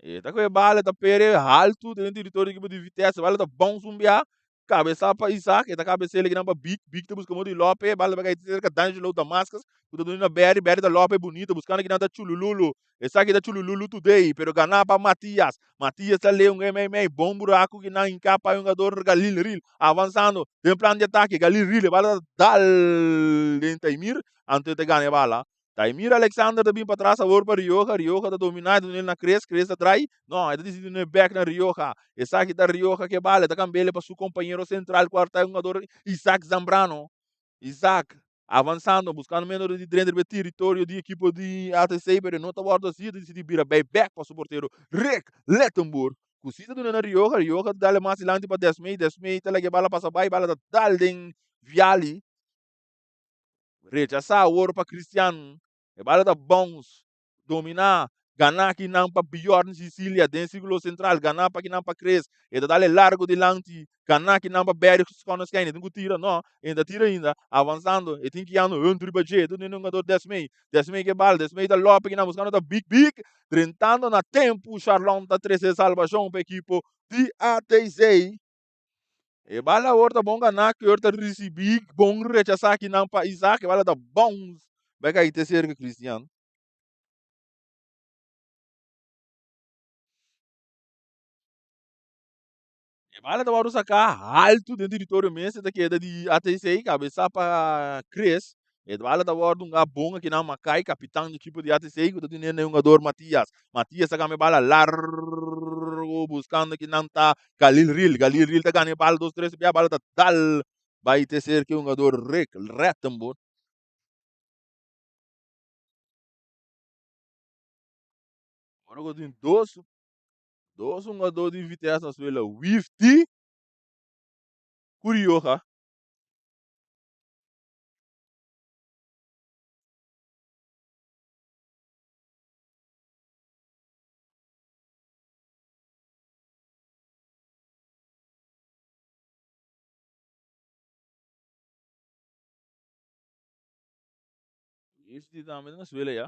A: E ta ku e bala ta pere haltu den teritorio di ekipo di Vitesse. Bala ta bounce un bia. Kabesa pa Isaac. E ta kabes'é kinan pa Big. Big ta buska modo di lope. Bala ta bai kai serka D'Angelo Damascus ku ta duna na Berry. Berry ta lope bunito buskando kinan ta Chulululu. Esaki ta Chulululu today pero ganá pa Matias. Matias ta leu un mei mei. Bon buraku kinan hinká pa e hungador Galil Ril. Avansando den plan di atake Galil Ril e bala ta dal den Taimir anto e ta gana e bala. Taimir Alexander ta bin patras awor pa Rioja. Rioja ta dominá e ta dun'el na Chris. Chris ta drai. No, e ta disidí dun'e bèk na Rioja. Esaki ta Rioja ke bala. E ta kamb'el pa su kompañero sentral ku ta e hungador Isaac Zambrano. Isaac avansando, buskando meno di drenta riba e teritorio di ekipo di ATC, pero e no ta wòrdu así. E ta disidí bira bai bèk pa su portero Rick Lettenboer. Ku si ta duna na Rioja. Rioja ta dal e mas dilanti pa Desmey. Desmey ta laga e bala pasa bai. Bala ta dal den Viali. Rechasá awor pa Cristian. E bala ta bounce, dominá, ganá kinan pa Bjorn Sicilia den sirkulo sentral, ganá pa kinan pa Chris. E ta dal e largo dilanti, ganá kinan pa Barry Skoneskijn. E tin ku tira, no, e ta tira ainda, avansando. E tin Keanu Hunt riba dje. E ta duna hungador Desmey. Desmey ke bala, Desmey ta lope kinan buskando ta Big Big. Drentando na tempu, Charlon ta trese salbashon pa ekipo di ATC. E bala awor ta bon ganá, Keur ta risibí bon rechasá akinan pa Isaac. E bala ta bounce bai kai te serka Christian. E bala ta wòrdu saká haltu den teritorio mes, e ta keda di ATC, kabesá pa Chris. E bala ta wòrdu hunga bon akinan Makai, kapitan di ekipo di ATC, ku ta tene na e hungador Matias. Matias ta kambia e bala largu buskando kinan ta Galil Ril. Galil Ril ta gana e bala dos tres bia, bala ta dal bai te serka e hungador Rick Rettenborg. Ora ku tin dos hungador di Vitesse na suela, Wifty ku Rioja. Wifty tambe na suela ya.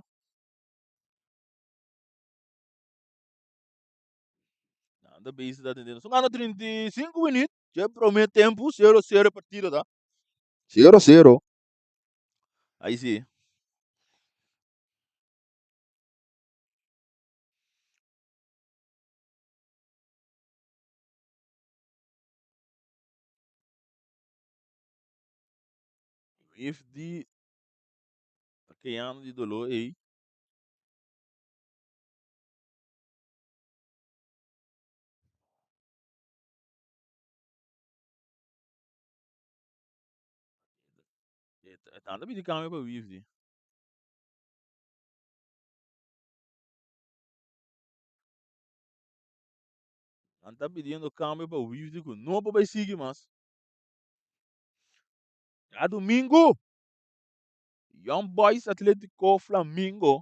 A: Nan ta bezig ta tende. Son gana 35 minuut. Dje prome tempo 0-0 partido ta. 0-0. Ahí sí. If di ta di dolor ei. E tanta pidi cambio pa Wifdi. Nan ta pidiendo cambio pa Wifdi cu no por bay sigui mas. Djadumingu, Young Boys Atletico Flamingo.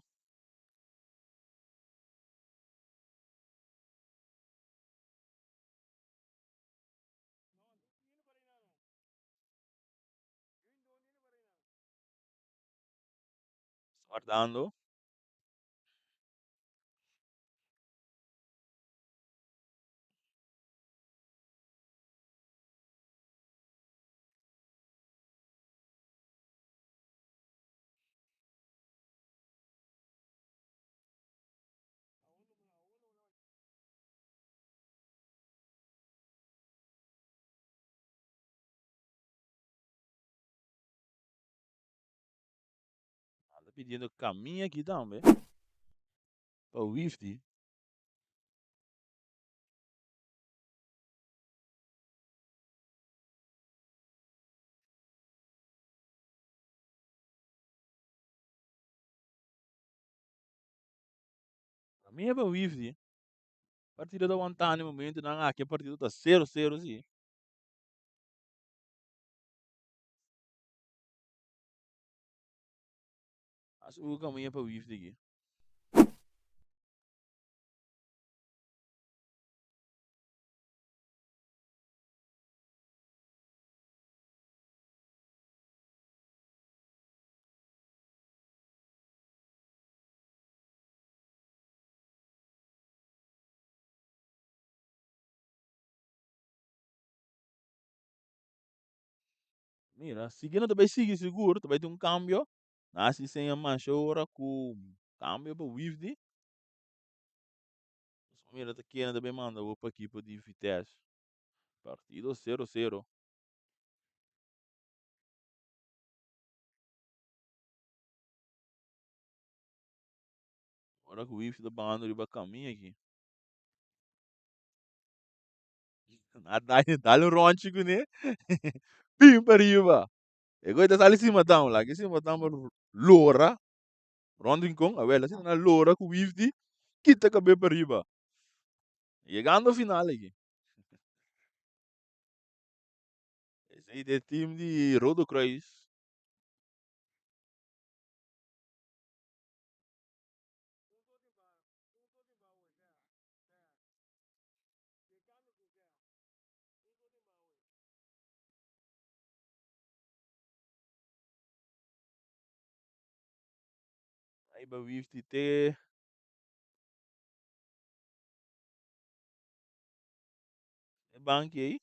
A: Wardando. Anda pidiendo camilla aquí tambe. Pa wifti. Camilla pa wifti. Partido ta wantando e momento nan aki partido ta 0-0 si. As uga caminha pa wifti aki. Mira, sigui no ta bay sigui sigur, ta bay tin un cambio. Na hasi seña masha ora cu cambio pa Wifdi. Mira ta kende ta bay manda bo pa ekipo di Vitesse. Partido 0-0. Ora cu Wifdi ta bando riba caminho aki. Na dale, dale un ronchi cune. Pim pa riba. E goy ta sali simatam. Laki simatam lora. Rond rincon. Awel, asina na lora cu Wifdi. Kita cabe pa riba. Llegando final aki. Esey de team di Rode Kruis. Ay ba wifti te e banki ei.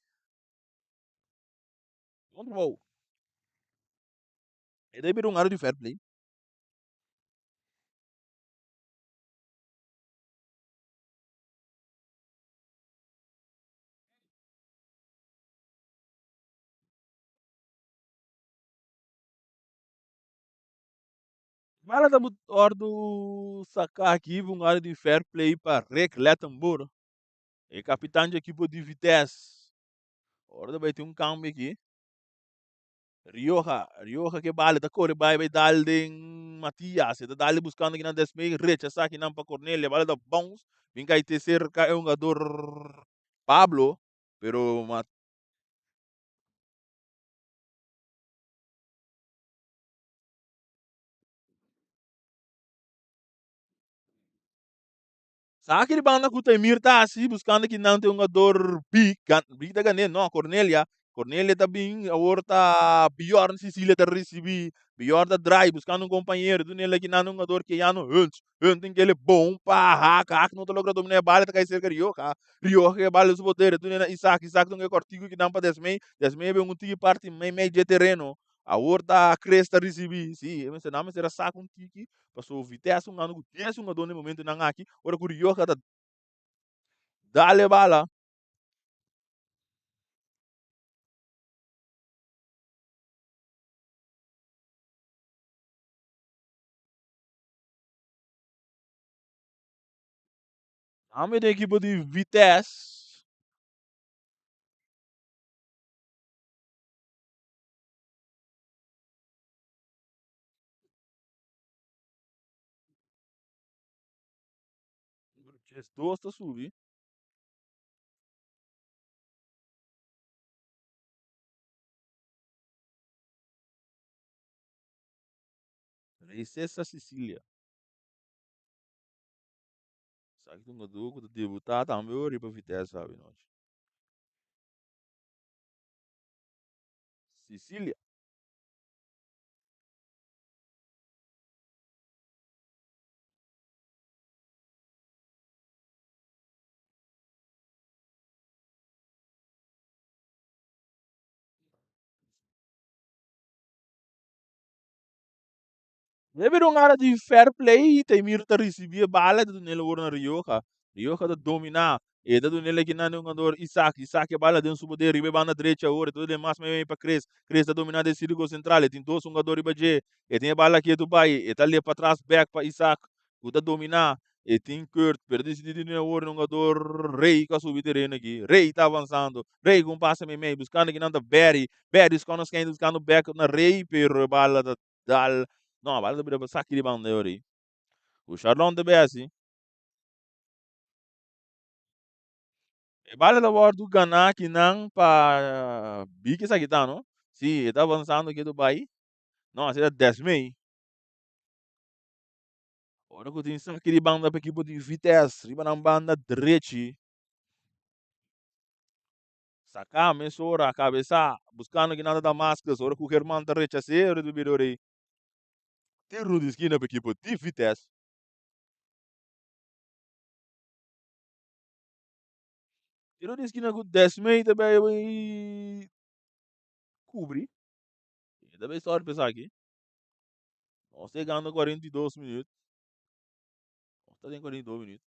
A: Bon trabou. E debe un área di fair play. Bala ta ordu saca aki un área di fair play pa Rick Lettenboer. E capitan di equipo di Vitesse. Ora ta bay tin un cambio aki. Rioja, Rioja ke bala ta kore bai bai dal den Matias. E ta dal buscando kinan Desmey rechasa kinan pa Cornelia. Bala ta bounce. Bin kai te cerca e hungador Pablo. Pero ma Sa aki di banda ku Taimir ta hasi buskando ki nan ta e hungador big, big ta gané no, Cornelia. Cornelia ta bin awor ta Bjorn Cecilia ta risibí, Bjorn ta drai buskando un kompañero, dun'el aki nan hungador Keanu Hunt, Hunt tin kele bon pa Haak, Haak no ta logra dominá e bala ta kai serka Rioja, Rioja ke bala den su poder, dun'el na Isaac, Isaac ta un kòrtiku ki nan pa Desmey, Desmey a bin un tiki parti mei mei dje tereno, Awor ta Chris ta ricibi, si, e mester nan mester a saca un tiki, paso Vitesse un ando cu 10 hungador na e momentonan aki, ora cu Rioja ta dal e bala. Cambio den ekipo di Vitesse. 12 ta subi. Princesa Cecilia. Esaki ta un hungadó ku ta debutá tambe ora riba Vitesse awe nochi. Cecilia. Debe un ara di fair play, Taimir ta ricibi e bala, ta dun'el awor na Rioja. Rioja ta domina, e ta dun'el aki nan hungador Isaac. Isaac e bala den su poder riba e banda drecha awor, e ta dun'el mas meimei pa Chris. Chris ta domina den circulo central, e tin dos hungador riba dje. E tin e bala ketu bai, e ta lep patras bek pa Isaac ku ta domina. E tin Kurt, pero disidi di dun'el awor na hungador Rey ku a subi tereno aki. Rey ta avansando, Rey ku un pase meimei, buskando aki nan ta Barry. Barry skònde skèn buskando bek na Rey, pero e bala ta Dal. No, bala ta bira pa saki di banda yori. Ku Sharlon ta bay hasi. E bala ta wordu gana kinan pa Biki esaki ta no. Si, e ta avansando ketu bay. No, asi ta Desmey. Ora ku tin saki di banda pa ekipo di Vitesse riba nan banda drechi. Saká mesora kabesá buskando ki nan ta Damascus ora ku German ta rechas'é ora di bira ora ei tiru di skina pa ekipo di Vitesse. Tiru di skina ku Desmey ta bai kubri. E ta bai sòrt pa esaki. Nos ta yegando 42 minüt. Nos ta den 42 minüt.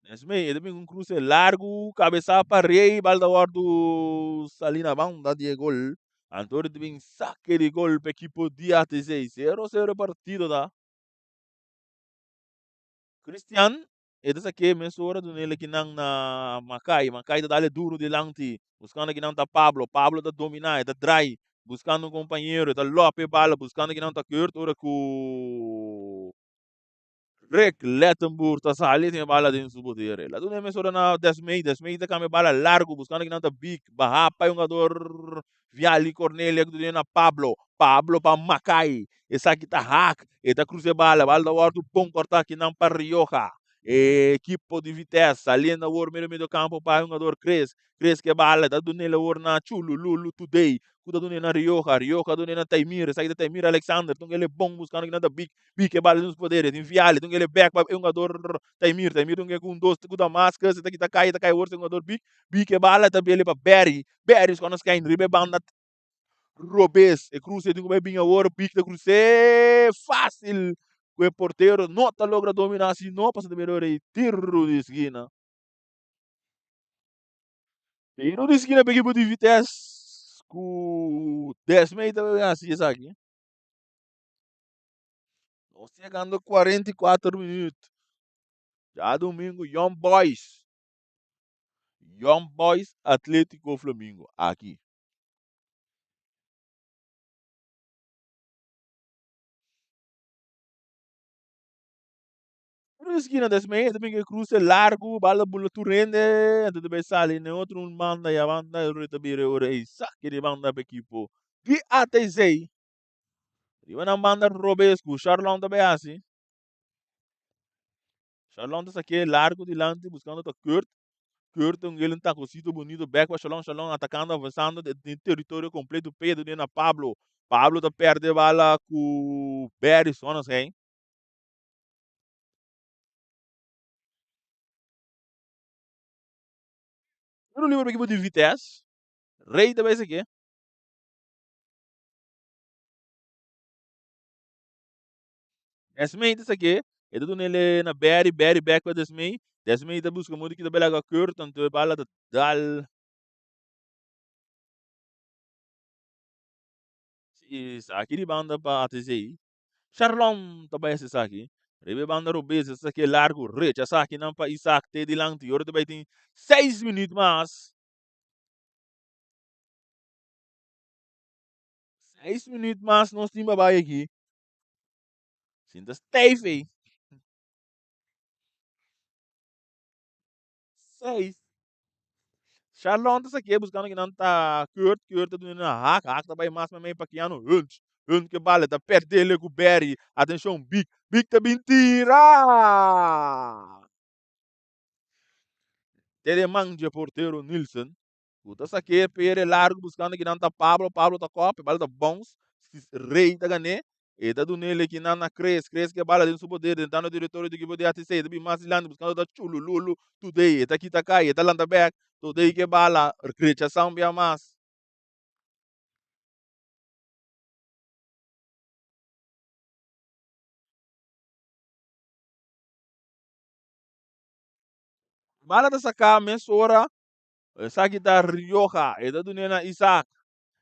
A: Esmey, e ta bin un cruce largu, cabeza pa Rey, bal ta wordu sali na banda di e gol. Anto ta bin saque di gol pa equipo di ATC. 0-0 e partido ta. Christian, e ta saque mesora dunele kinan na Makai. Makai ta dale duro dilanti, buscando kinan ta Pablo. Pablo ta domina, e ta draai, buscando un compañero, e ta lop e bala, buscando kinan ta Kurt, ora cu Rick Lettenboer ta sali tin e bala den su poder. El a duna e mesora na Desmey. Desmey ta cambia bala largo buscando kinan ta Big. Baha pa e hungador Viali Cornelia cu ta duna na Pablo. Pablo pa Makai. Esaki ta hak. E ta cruza e bala. Bala ta wordo bon corta kinan pa Rioja. E ekipo di Vitesse saliendo awor medio medio campo pa e hungador Chris. Chris ke bala ta dun'el awor na Chulululu Today cu ta dun'e na Rioja. Rioja dun'e na Taimir. Esaki ta Taimir Alexander. Tun el e bon buscando kinan ta Big. Big e bala den su poder. E tin Viale. Tun el e bek pa e hungador Taimir. Taimir tun ke ku un dos ku Damascus. E ta kita kai. E ta kai awor su hungador Big. Big e bala ta bele pa Barry. Barry skònde skèin riba e banda robes. E cruce tin ku bai bin awor. Big ta cruce fácil ku e portero no ta logra domina si no pasobra ta mira ora e tiro di skina. Tiro di skina pa ekipo di Vitesse ku Desmey ta bai hasi esaki. Nos ta yegando 44 minuut. Djadumingu Young Boys. Young Boys Atletico Flamingo aki. Tur esquina des meia también que cruce largo, bala bula tur hende, anto ta bay sali ne otro un banda y a banda, y ta bira ora ey saque di banda pa equipo di ATC. Riba nan banda robes cu Sharlon ta bay haci. Sharlon ta saque largo dilanti buscando ta Kurt. Kurt un un tacocito bonito back pa Sharlon, Sharlon atacando, avanzando den territorio completo, Pedro den na Pablo. Pablo ta perde bala cu Barry Sonnenschein. Tiro libre pa equipo di Vitesse. Rey ta bay sake. Desmey ta sake. E ta duna ele na Barry. Barry back pa Desmey. Desmey ta busca modo ki ta bay laga Kurt. Anto e bala ta dal. Si saki di banda pa ATC. Sharlon ta bai hasi esaki. Riba e banda robes e saki largu rechasá akinan pa Isaac te dilanti. Ora ta bai tin seis minüt mas. Seis minüt mas nos tin pa bai aki. Sinta stijf ei. Seis. Sharlon ta saké buskando kinan ta Kurt. Kurt ta duna hak. Hak ta bai mas mei pa Keanu Hunt. Hunt ke bala ta perdele ku Berry. Atenshon Big. Big ta bin tira! Te den man dje portero Nielsen. Ku ta sak'é pere largu buskando kinan ta Pablo. Pablo ta kòp, e bala ta bounce. Rey ta gan'é. E ta dun'é lekinan na Chris. Chris ke bala den su poder dentando teritorio di ekipo di ATC. E ta bin mas dilanti buskando ta Chulululu Today. E ta kita kai, e ta lanta bèk. Today ke bala rechasá un bia mas. Bala ta saká mesora. Esaki ta Rioja. E ta dun'é na Isaac.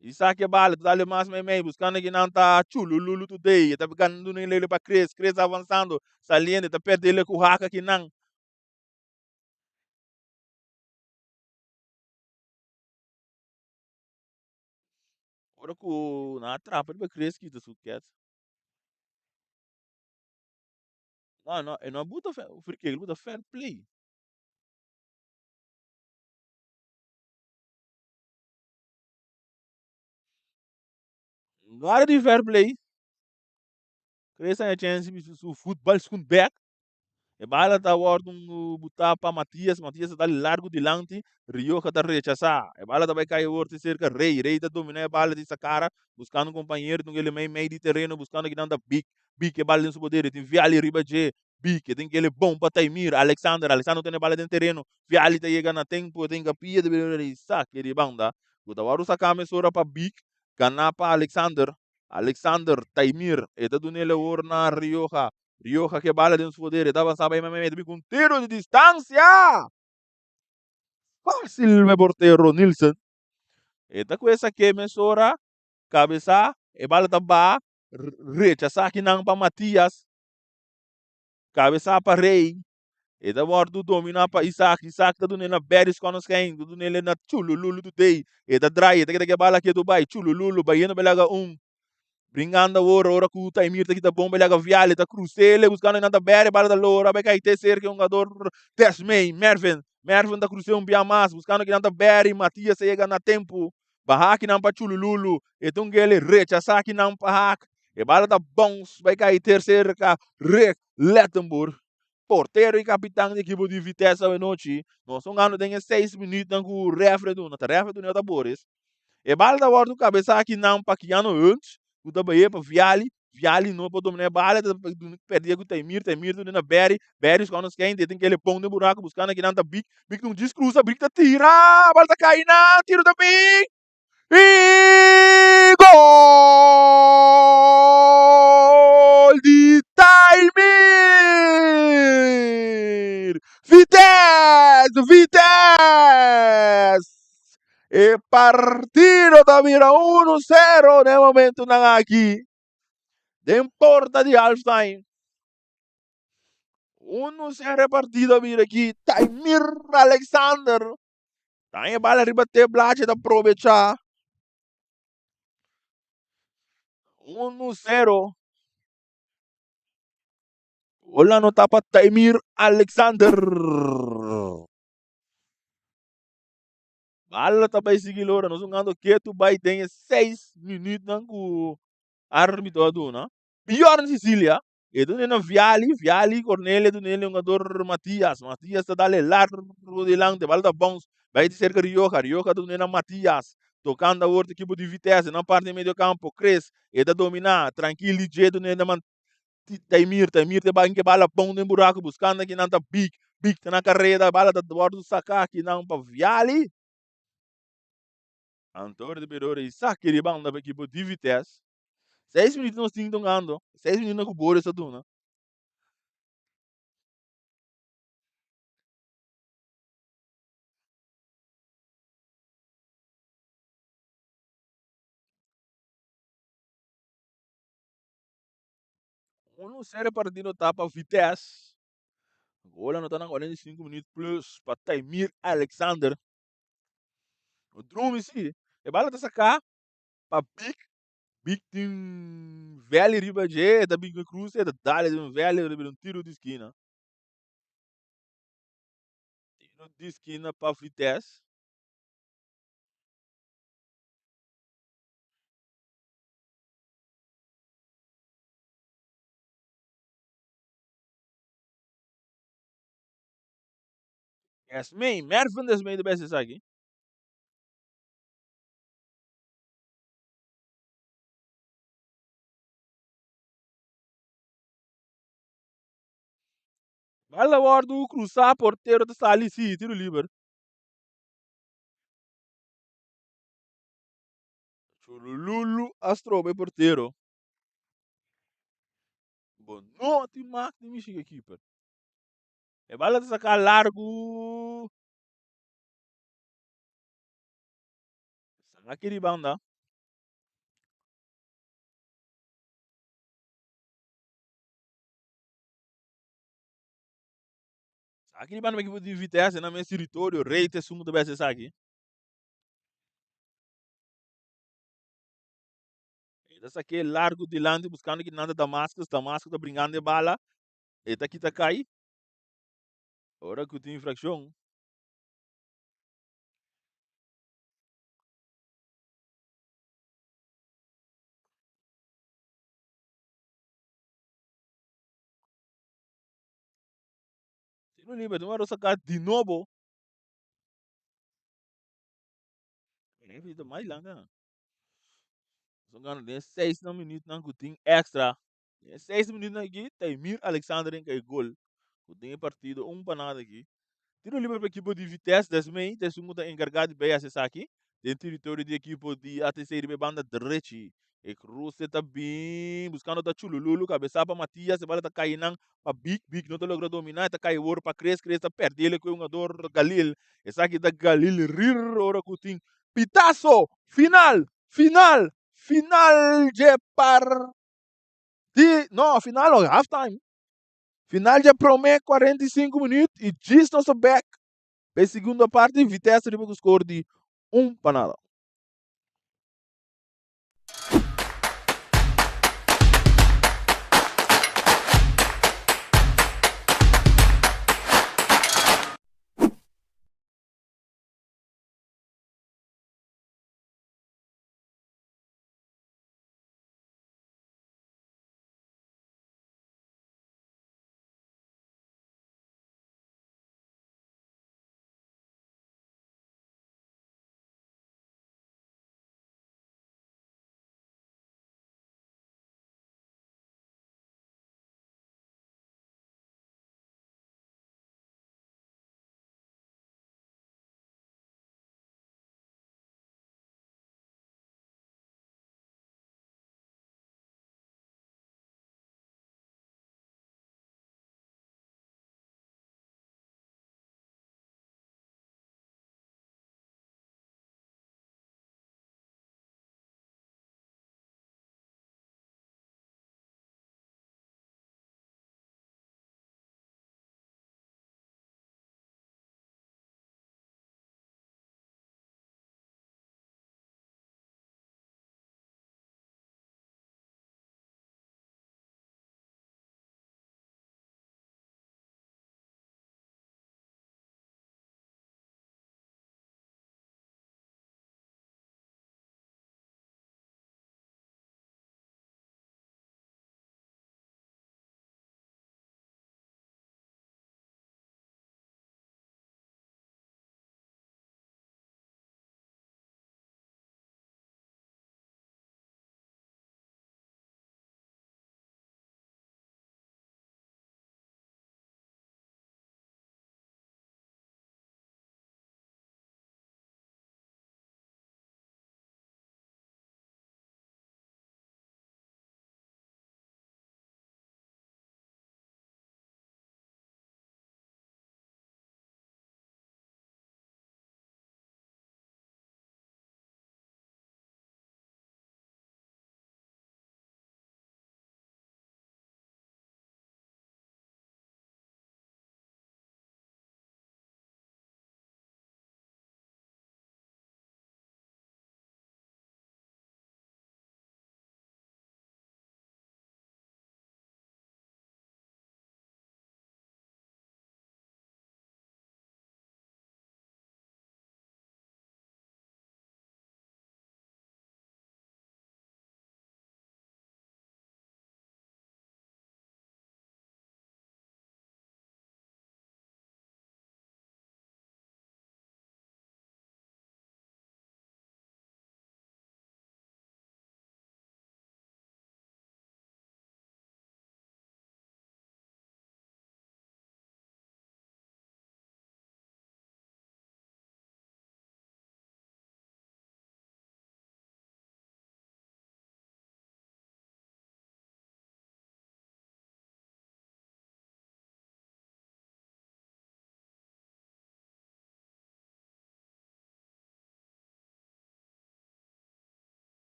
A: Isaac e bala, ta dale mas meimei, buskando kinan ta Chulululu Today. E ta gana dun'é lele pa Chris. Chris avansando, saliendo, e ta perdele ku haka kinan. Ora ku nan a trapa riba Chris kita su kets. No, no, e no a buta free kick, el buta fair play. Gara di fair play. Chris a chance di su voetbal schoen back. E bala ta wordo butá pa Matias. Matias ta dal largo dilanti. Rioja ta rechasá. E bala ta bai kai awor te serka Rey. Rey ta dominá e bala di sa kara, buskando un kompañero. Tin kele mei mei di tereno buskando kinan ta Big. Big e bala den su poder. E tin Viali riba dje. Big e tin kele bon pa Taimir. Alexander. Alexander tene bala den tereno. Viali ta yega na tempo. E tin kapia di bira di sake di banda. Ku ta wòrdu saká mesora pa Big. Ganá pa Alexander. Alexander, Taimir. E ta dun'el awor na Rioja. Rioja ke bala den su poder, e ta avansa bai mei mei, ta bin ku un tiro di distansia! Fásil pa e portero Nielsen. E ta ku esaki mesora, kabesá, e bala ta baha, rechasá kinan pa Matias, kabesá pa Rey, e ta wòrdu dominá pa Isaac, Isaac ta dun'é na Berry Skonneschijn, ta dun'é na Chulululu Today, e ta drai, e ta keda ku e bala ketu bai, Chulululu bayendo pa e laga un. Bringando awor ora ku Taimir ta kita bomba laga Viale ta krusele buskando nan ta bere bala ta lora bai kai te serka e hungador Desmay Mervin Mervin ta kruse un bia mas buskando kinan ta bere Matias ta yega na tempu baha kinan pa Chulululu e ta un gele rechasa kinan pa hak e bala ta bounce bai kai ter serka Rick Lettenboer portero y kapitan di ekipo di Vitesse awenochi nos ta hungando den e seis minuutnan ku refre duna ta refre duna ta Boris. E bala ta wòrdu kabesá akinan pa Keanu Hunt, ku ta bay'é pa Viali. Viali no por dominá e bala, e ta pèrdí ku Taimir, Taimir ta duna na Barry, Barry skònde skènte, e tin kele pon den buraku buskando akinan ta Big, Big ta un djis krusa, Big ta tira, bala ta kai nan, tiro ta bin, i gol di Taimir! Vitesse! Vitesse! E partido ta bira 1-0 den momentonan aki. Den porta di halftime. 1-0 e partido a bira aki. Taimir Alexander. Ta e bala riba te blachi ta aprovecha. 1-0. Gol anota pa Taimir Alexander. Bala ta bai sigui lora. Nos hungando ketu bai den e 6 minuutnan ku arbitro a duna. Bjorn Sicilia e duna na Viali, Viali Cornelia duna el hungador Matias. Matias ta dale largo delante, bala ta bounce bai di cerca Rioja. Rioja ta duna na Matias. Tocando awor ta equipo di Vitesse na parte di medio campo. Chris e ta domina tranquil di dje duna na Taimir, Taimir ta bai ke bala bon den buraku buskando kinan ta Big, Big ta na kareda, bala ta wòrdu saká kinan pa Viali. Anto di Pedro Isaki di banda pa ekipo di Vitesse. Seis minüt nos tin tongando, seis minüt ku Boris a duna. Uno sere partido ta pa Vitesse. Gol anota na 45 minuut plus pa Taimir Alexander. O drumi si. E bala ta saká pa Big. Big tin Valley riba dje. Ta bin ku cruise. Ta dale den Valley riba un tiro di skina. Tiro di skina pa Vitesse. Esmee, Mervin Esmee ta bes esaki. Bala wòrdu krusá, portero ta sali, sí, tiro liber. Chulululu a stroba e portero. Bo no tin mak di mishi ku e keeper. E bala ta saká largu. Saki di banda. Saki di banda pa ekipo di Vitesse na mes teritorio. Rey ta esun ku ta bes esaki. E ta sak'é largu dilanti buskando ki nan ta Damascus. Damascus ta bringando e bala. E ta kita kai. Ora ku tin infrakshon. Tiro liber, tin wòrdu saká di nobo. Referee ta mai langa. Son gana den seis na minuutnan ku tin extra. Den seis minuutnan aki Taimir Alexander en kai gol. Ku den e partido un pa nada aki. Tiro liber pa ekipo di Vitesse Desmey ta esun ku ta enkargá di bay hasi esaki den teritorio di ekipo di ATC riba e banda drechi. E kruse ta bin buskando ta Chulululu kabesá pa Matias e bala ta kai nan pa Big, Big no ta logra dominá e ta kai awor pa Chris, Chris ta pèrdele ku e hungador Galil. Esaki ta Galil rir ora ku tin pitaso final, final, final dje parti no final no half time. Final dje promé 45 minuut i djis nos ta bek pa e segundo parti Vitesse riba ku skor di un pa nada.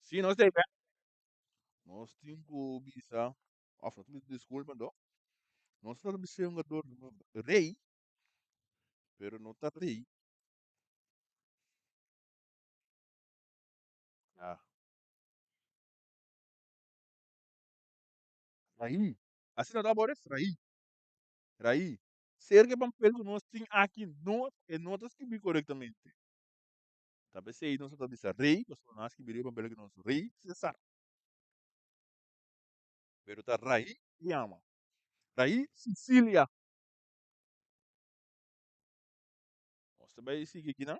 A: Si nos ta bek, nos tin ku bisa, òf nos tin ku diskulpa anto, nos ta bisa e hungador Rey, pero no ta Rey. Ya. Raí. Asina ta Boris? Raí. Raí. Serka e papel ku nos tin aki no, e no ta skibí korektamente. Ta p'esei nos ta bisa rey, pasobra nan a skibi riba papel ku nos Rey Cesar. Pero ta Raí e yama. Raí Sicilia. Nos ta bai sigui akinan.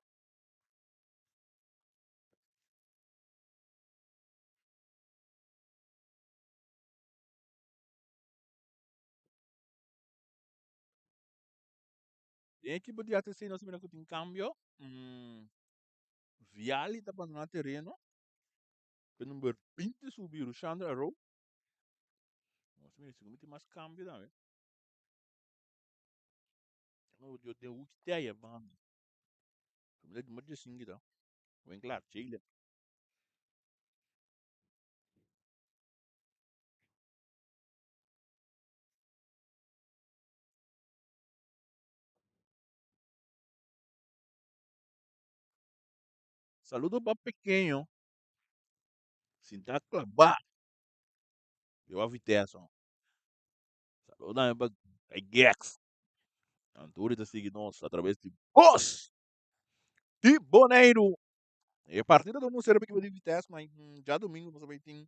A: Den ekipo di ATC nos a mira ku tin kambio. Viali ta bandoná tereno. Ku e number 20 subi Rushandra Arrow. Nos a mira si ku tin mas kambio tambe. No, yo den hoek teia banda. Mira 15 ta. Winkelaar, Jalen. Saludo pa pequeño sinta claba riba Vitesse. Saludo tambe pa Gex. Anturi ta sigui nos a traves di Bos di Boneiru. E partido ta un sera pa ekipo di Vitesse, ma djadumingu nos a bai tin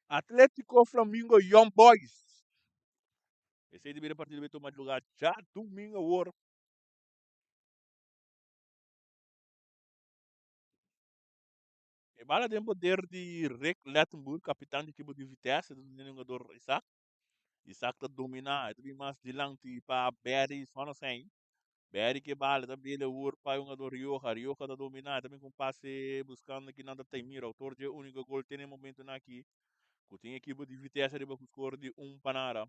A: Atletico Flamingo Young Boys. Esei ta bira partido bai tuma lugar djadumingu awor. E bala den poder di Rick Lettenboer, kapitan di ekipo di Vitesse, ta duna hungador Isaac. Isaac ta domina, e ta bin mas dilanti pa Barry Sonnenschein. Barry ke bala, ta bele awor pa e hungador Rioja. Rioja ta domina, e ta bin ku un pase buskando kinan ta Taimir, autor dje uniko gol te na e momentonan aki ku tin ekipo di Vitesse riba ku skor di un pa nada.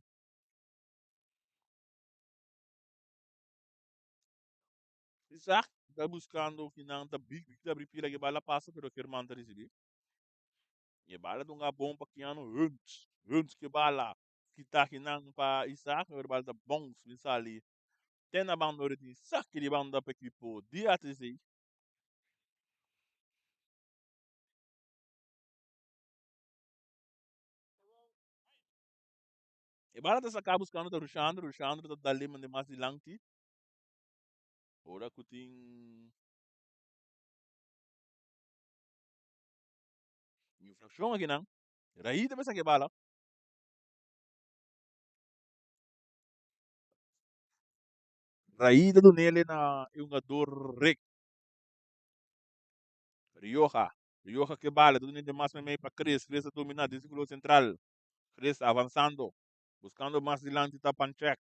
A: Isaac ta buskando kinan ta Big, Big ta abri pila ke bala pasa pero German ta risibi. E bala ta un bon pa Keanu Hunt. Hunt ke bala kita kinan pa Isaac, pero e bala ta bounce bin sali te na banda ora tin saki di banda pa ekipo di ATC. E bala ta saka buskando ta Rushandro, Rushandro ta dale mande mas dilanti. Ora ku tin infrakshon akinan, Raí ta bai saka e bala. Raí ta dunele na e hungador Rick Rioja. Rioja ke bala ta dunele mas meimei pa Chris. Chris ta domina den sirkulo sentral. Chris avansando, buskando mas dilanti ta Panchek.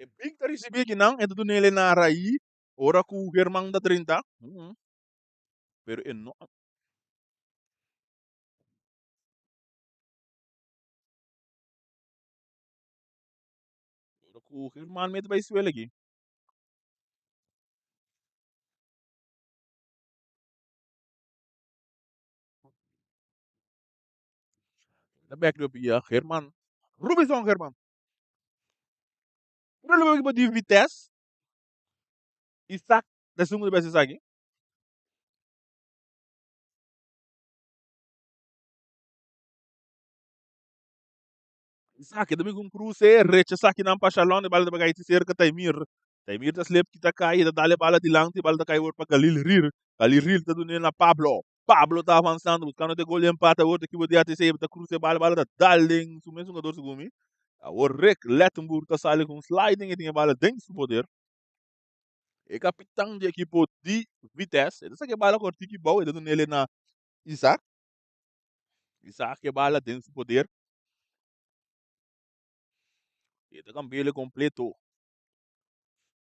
A: E big ta ricibi akinan, e ta duna el na Raí ora cu German ta drenta. Pero e no a. Ora cu German mete bay suela aki. Ta bek riba pia German. Rubison German. Puro equipo di Vitesse. Isaac ta esun ku ta bes esaki. Isaac ta bin ku un kruse, rechasá kinan pa Shalon, e bala ta bai kai serka Taimir. Taimir ta slip kita kai, ta dal e bala dilanti, e bala ta kai awor pa Galil Rir. Galil Rir ta dun'é na Pablo. Pablo ta avansando, buskando te gol di empate awor ta ekipo di ATC ta krusa e bala, bala ta dal den su mes hungador segun mi. Awor Rick Lettenboer ta sali ku un sliding e tin e bala den su poder. E kapitan di ekipo di Vitesse, e ta saka e bala kortiki bou, e ta dun'é na Isaac. Isaac e bala den su poder. E ta kambi'é kompleto.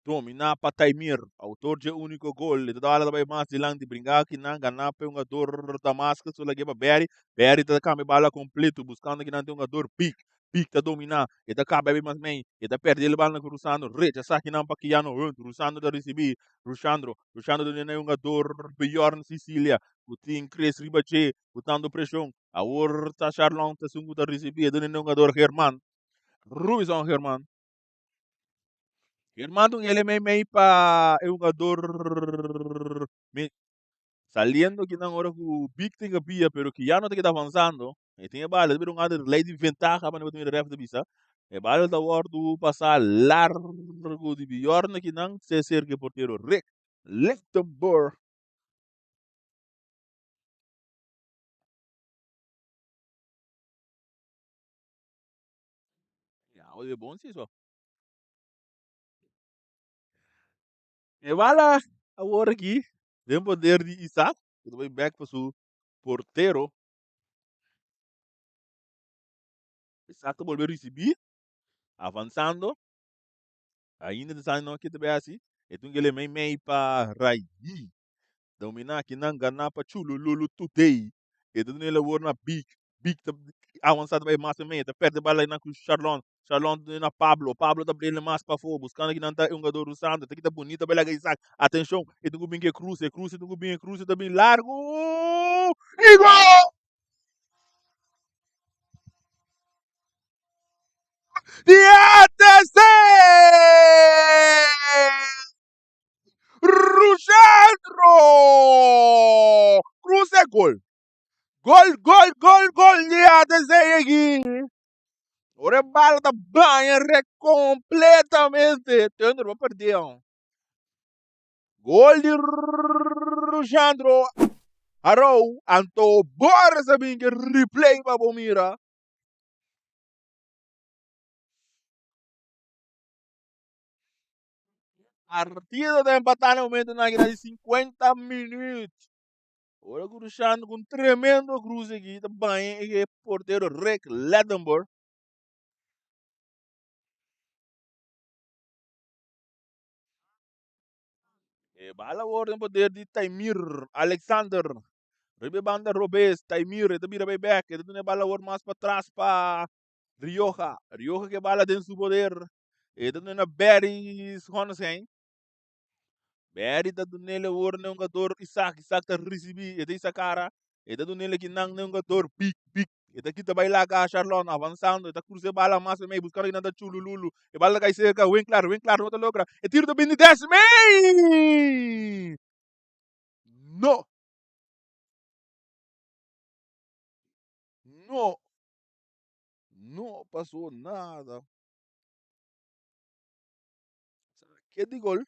A: Dominá pa Taimir, autor dje úniko gol. E ta dal ta bai mas dilanti, bringa akinan, ganá pa e hungador Damascus, su lag'é pa Barry. Barry ta kambia bala kompleto, buskando akinan tin hungador Big. Big ta dominá, e ta kaba bai mas mei, e ta pèrdè el bala ku Rusandro. Rechasá akinan pa Keanu Hunt. Rusandro ta risibí. Rushandro, Rushandro ta duna na e hungador Bjorn Sicilia, ku tin Chris riba dje, botando preshon. Awor ta Charlon ta esun ku ta risibí, e duna na e hungador German. Rubison German. German ta un ele mei mei pa e hungador me saliendo kinan ora ku Big tin kapia pero Keanu ta keda avansando. E tin e bala, ta bira un ander lei di ventaha manera bo ta mira ref ta bisa. E bala ta wordu pasa largu di Bjorn kinan se serka e portero Rick Lichtenburg. Ya, oye, bon si so. E bala awor aki den poder di Isaac, ku ta bai bek pa su portero. Isaac ta bolbe risibí, avansando. Ainda ta sa no ke ta bai hasi. E tin kele mei mei pa Rayi. Dominá kinan ganá pa Chulululu Today. E ta duna e labor na Big. Big ta avansa ta bai mas mei. E ta perde bala einan ku Sharlon. Sharlon ta duna na Pablo. Pablo ta brele mas pafó. Buskando kinan ta e hungador Rusandro. Ta kita bunita bai laga Isaac. Atenshon. E tin ku bin ku e kruse. E kruse tin ku bin. E kruse ta bin largu. I gol! Di ATC! Rushandro! Cruze gol. Gol, gol, gol, gol di ATC aki. Ora e bala ta baña rek completamente. Thunder va perder. Gol di Rushandro. Arou, anto Boris a bin ke replay pa bo mira. Partido ta empatá na momento nan keda di 50 minuut. Ora ku Rushan ku un tremendo cruce aki ta baña e portero Rick Lettenborg. E bala awor den poder di Taimir Alexander. Riba e banda robes, Taimir e ta bira bay bek. E ta duna e bala awor mas patras pa Rioja. Rioja ke bala den su poder. E ta duna na Barry Schonestein. Barry ta dunele awor na hungador Isaac. Isaac ta ricibi. E ta isa cara. E ta dunele kinan na hungador Big Big. E ta kita bay laga Charlon avanzando. E ta cruza e bala mas mei buscando kinan ta Chulululu. E bala ta cay cerca Winklar. Winklar no ta logra. E tiro ta bini des mei! No! No! No pasó nada. Ke di gol?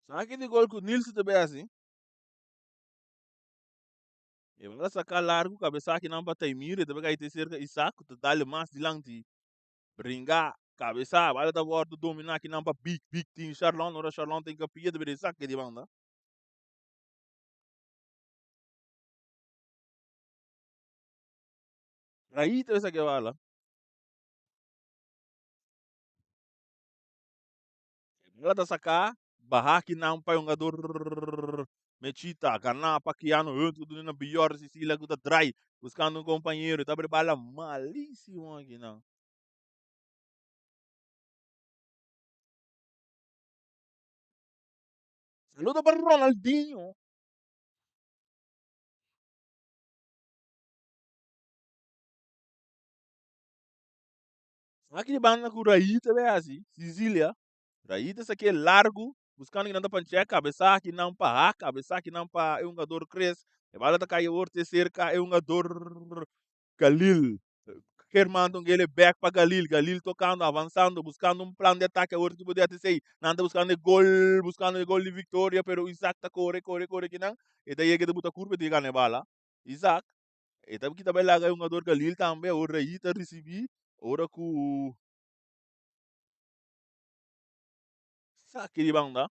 A: Sa ke di gol ku Nilsen ta bay hasi? E bala saka largu kabesa akinan pa Taimir, e ta bay kai te serka Isaac ku ta dale mas dilanti. Bringa, kabesa, bala ta wòrdu dominá akinan pa Big, Big tin Sharlon, ora Sharlon ta hinkapia ta bira Isaac ke di banda. Raí ta besa ke bala. E bala ta saká, baha akinan pa e hungador Mechita, ganá pa Keanu Hunt ku duna na Bjorn Sicilia ku ta drai buskando un kompañero. E ta abri bala malísimo akinan. Saludo pa Ronaldinho. Aki di banda ku Raí ta bay hasi, Sicilia. Raí ta saké largu, buskando kinan ta panchea kabesa kinan pa hak, kabesa kinan pa e hungador Chris. E bala ta kai awor te serka e hungador Galil. Germán ta un gele bek pa Galil. Galil tokando, avansando, buskando un plan di atake awor ekipo di ATC. Nan ta buskando e gol, buskando e gol di viktoria, pero Isaac ta kore, kore, kore kinan. E ta yega e ta buta kurpa e ta gana e bala. Isaac, e ta kita bai laga e hungador Galil tambe. Awor Raí ta risibí ora ku saki di banda.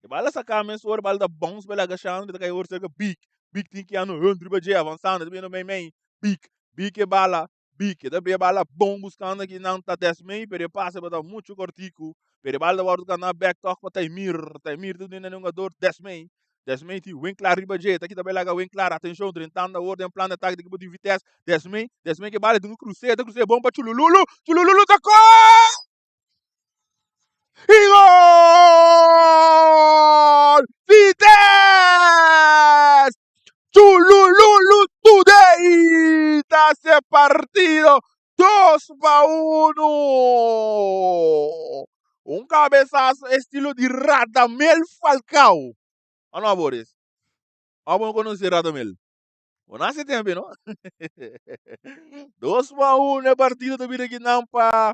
A: E bala saka mesora, e bala ta bounce bai laga Shandro, e ta kai awor serka Big. Big tin Keanu Hunt riba dje avansando, ta bini mei mei. Big, Big e bala, Big e ta bria bala bon buskando aki nan ta Desmey, pero e pase tabata muchu kortiku. Pero e bala ta wòrdu ganá bèk tòg pa Taimir. Taimir ta duna e hungador Desmey. Desmey tin Winklar riba dje, ta kita bai laga Winklar. Atenshon, drentando awor den plan di atake di ekipo di Vitesse. Desmey, Desmey ke bala e tin ku krus'é, ta krus'é bon pa Chulululu. Chulululu ta kore! I gol! Vitesse! Chulululu today ta haci partido 2-1. Un cabezazo estilo di Radamel Falcao. O no, Boris? O bo conoce Radamel? Bo nace tempo, no? 2-1 e partido ta bira kinan pa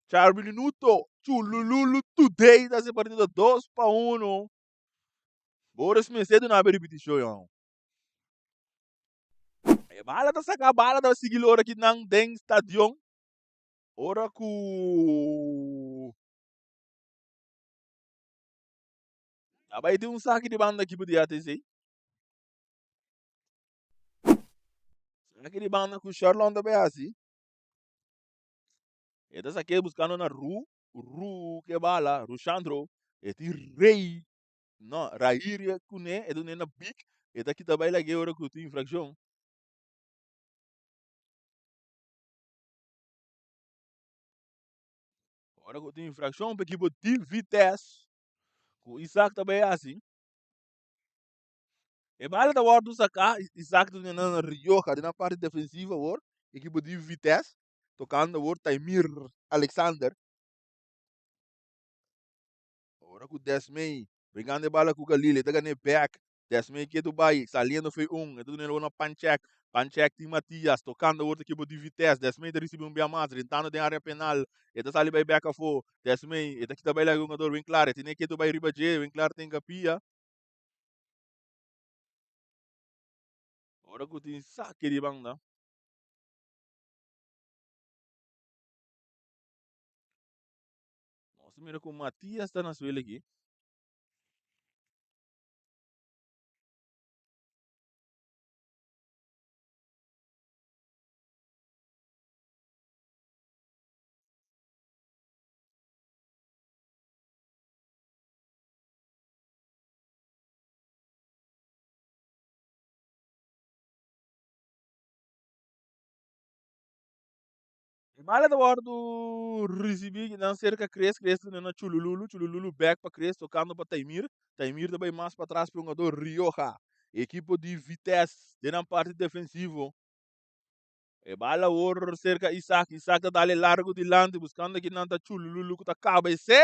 A: Charby Minuto. Chulululu today ta haci partido 2-1. Boris mester duna be ripiticion, yon. E bala ta saca, bala ta sigui lora kinan den stadion. Ora cu a bay tin un saki di banda ekipo di ATC. Saki di banda cu Sherlon ta bay haci. E ta sake buscando na Ru, Ru ke bala, Rushandro. E tin Rey, no, Rair cune, e dune na Big. E ta kita bay lage ora cu tin infraccion. Ora cu tin infraccion pa ekipo di Vitesse, cu Isaac ta bay haci. E bala ta wordo saca, Isaac ta dune na Rioja, den parti defensivo awor, ekipo di Vitesse. Tocando awor Taimir Alexander. Ora cu Desmey bringando e bala cu Galil, e ta gane back. Desmey ketu bay, saliendo fey un, e ta dune na Panchek. Panchek tin Matias, tocando awor ta ekipo di Vitesse. Desmey ta ricibi un bia mas, drentando den area penal. E ta sali bay back afo. Desmey, e ta kita bay laga hungador Winklar. E tene ketu bay riba dje, Winklar tin capia. Ora cu tin sake di banda. Nos mira ku Matias ta na suelo aki. E bala ta wòrdu risibí kinan serka Chris, Chris ta duna na Chulululu, Chulululu bèk pa Chris tokando pa Taimir, Taimir ta bai mas patras pa e hungador Rioja. Ekipo di Vitesse den nan parti defensivo. E bala awor serka Isaac, Isaac ta dale largu dilanti buskando kinan ta Chulululu ku ta kaba esé.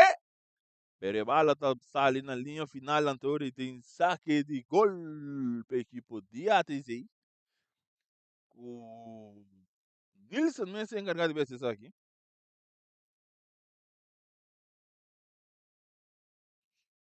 A: Pero e bala ta sali na liña final anto i tin sake di gol pa ekipo di ATC ku Nilson mes a enkargá di bes esaki.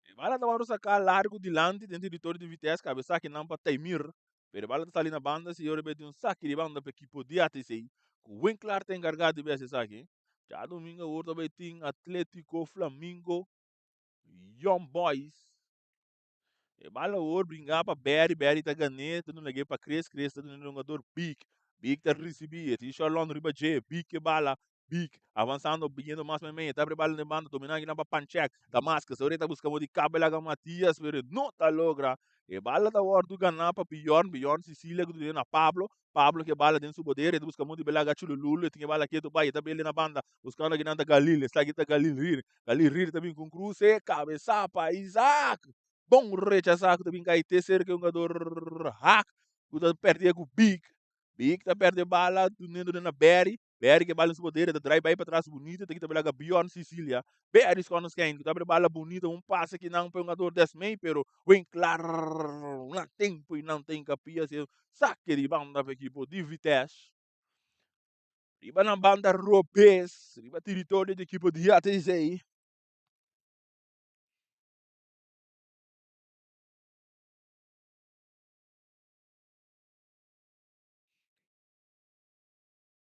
A: E bala ta wòrdu saká largu dilanti den teritorio di Vitesse, kabesá kinan pa Taimir, pero e bala ta sali na banda si ora e beti un saki di banda pa ekipo di ATC, ku Winklar ta enkargá di bes esaki. Djadumingu awor ta bai tin Atletico Flamingo Young Boys. E bala awor bringa pa Barry, Barry ta gané, ta duna lag'é pa Chris, Chris ta duna e hungador Big, Big ta risibí, e tin Sharlon riba dje, Big ke bala, Big avansando biniendo mas meimei, e ta abri bala den banda, dominá akinan pa Panchek, Damascus, awor e ta buska modo di kaba e laga Matias, pero e no ta logra, e bala ta wòrdu ganá pa Bjorn, Bjorn Sicilia ku ta duna na Pablo, Pablo ke bala den su poder, e ta buska modo di belaga Chulululu, e tin e bala ketu bai, e ta bele na banda, buskando akinan ta Galil, esaki ta Galil Rir, Galil Rir ta bin ku un kruse, kabesá pa Isaac, bon rechasá ku ta bin kai te serka e hungador Haak ku ta pèrdè ku Big, Big ta pèrdè bala dunendo den na Barry, Barry ke bala den su poder, e ta drai bai patras bunito, ta kita belaga Bjorn Sicilia, Barry skònde skèn ku ta abri bala bunito, un pase kinan pa e hungador Desmey, pero Winklar na tempu i nan ta hinkapia si Sake di banda pa ekipo di Vitesse. Riba nan banda robes, riba teritorio di ekipo di ATC.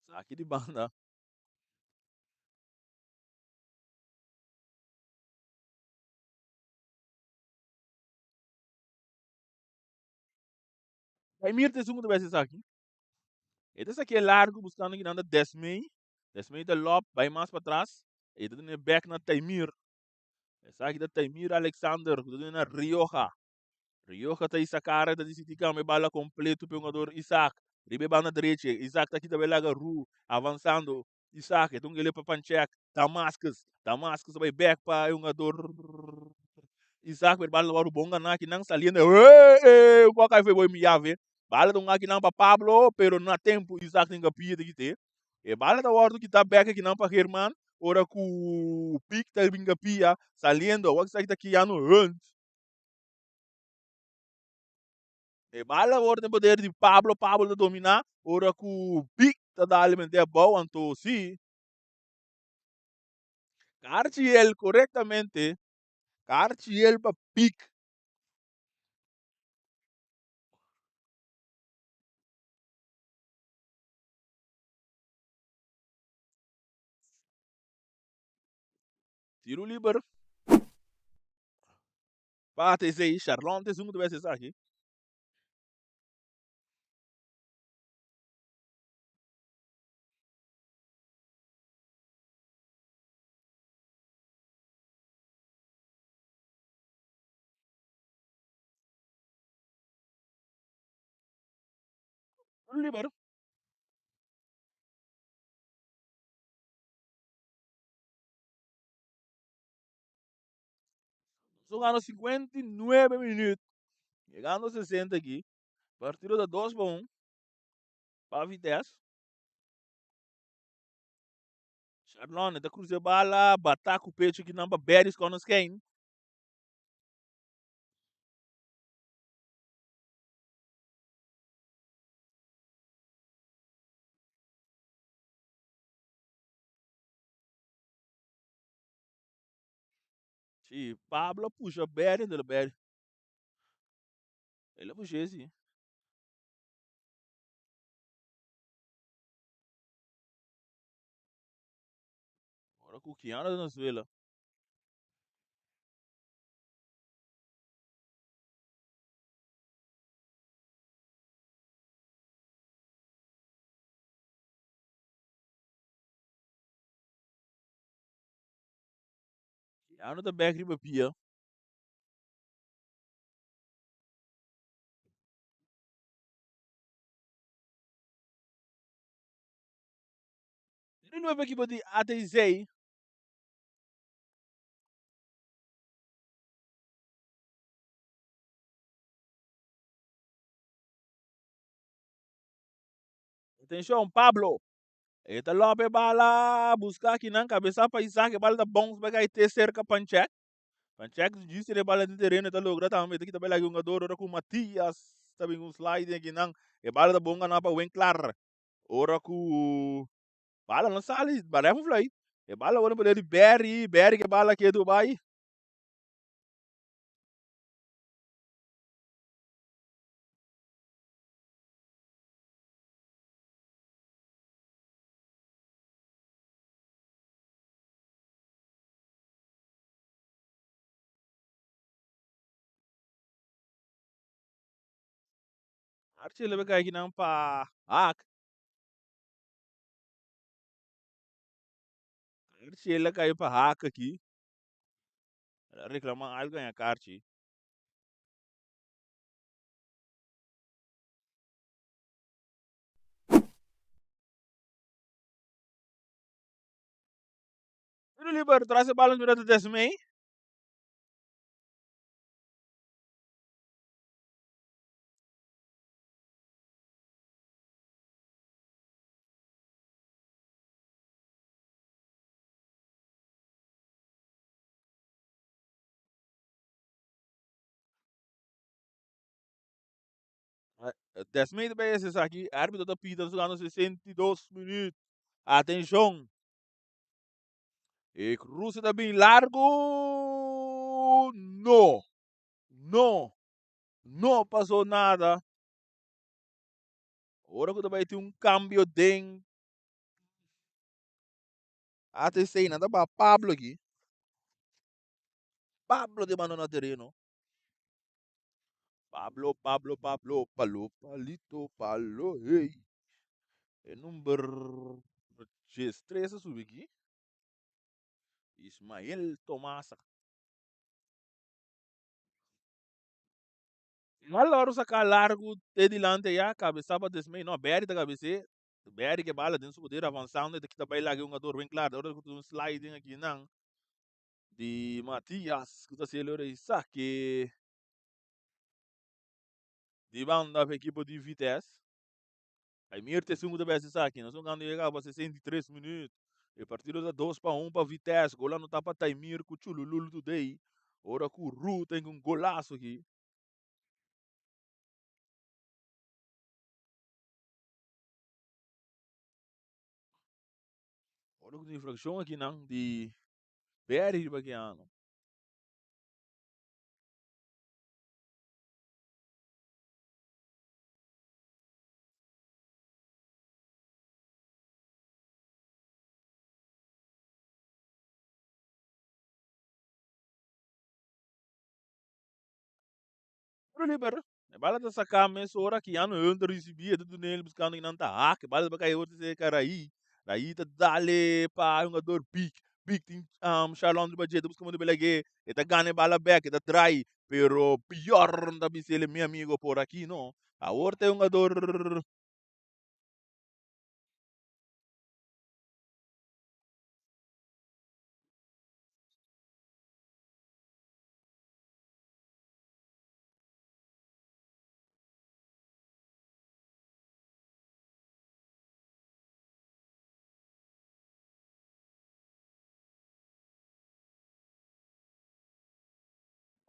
A: Sake di banda. Jaimir ta esun ku ta bai hasi esaki. E ta sakié largu buskando kinan ta Desmey. Desmey ta lòp bai mas patras. E ta duna e bèk na Taimir. Esaki ta Taimir Alexander ku ta duna na Rioja. Rioja ta hisa kara e ta disidí kambia e bala kompleto pa e hungador Isaac. Riba e banda drechi Isaac ta kita bai laga Ru avansando. Isaac e ta un gele pa Panchek. Damascus. Damascus ta bai bèk pa e hungador Isaac pero e bala ta wòrdu bon ganá akinan saliendo. Eeeee! Un kòk ai foi mi yave. Bala ta un akinan pa Pablo pero na tempu Isaac tin kapia ta kit'é. E bala ta wòrdu kitá bèk akinan pa German ora ku Pick ta bin kapia saliendo. Awor esaki ta Keanu Hunt. E bala awor den poder di Pablo, Pablo ta dominá ora ku Pick ta dal mente abou anto si Karchiel korektamente Karchiel pa Pick. Tiro liber. Bate esei, Charlon ta esun ku ta bai hasi esaki. Tiro liber. Nos gana 59 minuut. Llegando 60 aquí. Partido ta 2 pa 1. Pa Vitesse. Charlon ta cruza bala. Bata cu pecho aquí nan pa Berries con Skane. Sí, Pablo a pusha Berry, entonces Berry. El a push'é sí. Ora ku Keanu ta na suela. Keanu ta bek riba pia. Di nuevo ekipo di ATC. Atenshon, Pablo. E ta lòp e bala, buska akinan, kabesa pa Isaac, e bala ta bounce bai kai te serka Panchek. Panchek djis tene e bala den tereno, e ta logra tambe, e ta kita bai laga e hungador ora ku Matias ta bin un sliding akinan. E bala ta bon gana pa Winklar. Ora ku bala no sali, ref un fluit. E bala wòrdu poder di Berry, Berry ke bala ketu bai. Archie lebe kai kinan pa hak. Archie le kai pa hak aki. Reclama algo en Archie. Tiro liber, tras e bala mira ta Desmey. Desmey ta bay esaki, arbitro ta pita jugando 62 minuut. Atencion. E cruce ta bin largo. No. No. No pasó nada. Ora ku ta bai tin un cambio den ATC, nan ta baha Pablo aki. Pablo te manda na tereno. Pablo, Pablo, Pablo, palo, palito, palo, hey. E number 13 a subi aki. Ismael Tomasa. Mal ora saca largo te dilante ya, cabeza pa desmei. No, Berry ta cabece. Berry cu bala den su poder avanzando. Aki ta bay laga un hungador bien claro. Ora un sliding aki nan. Di Matias, cu ta haciendo e saque. Di banda pa ekipo di Vitesse. Aí Mirte segundo vez aqui. Nós estamos ganhando pa 63 minuut. E partido ta 2-1 pa Vitesse. Gol no ta pa Taimir cu Chulululu today. Ora cu Ru tin un golazo aki. Ora cu infraccion aki nan di Berry riba Keanu. Liber. E bala ta saca mesora Keanu Hunter recibi e tunel buscando nan ta haak. Bala ta cay otro se Caraí. Raí ta dale pa hungador Big. Big tin Charlon riba dje, ta busca mundo belage. E ta gana e bala back, e ta trai. Pero Bjorn ta bisele mi amigo por aki no. Awor ta hungador.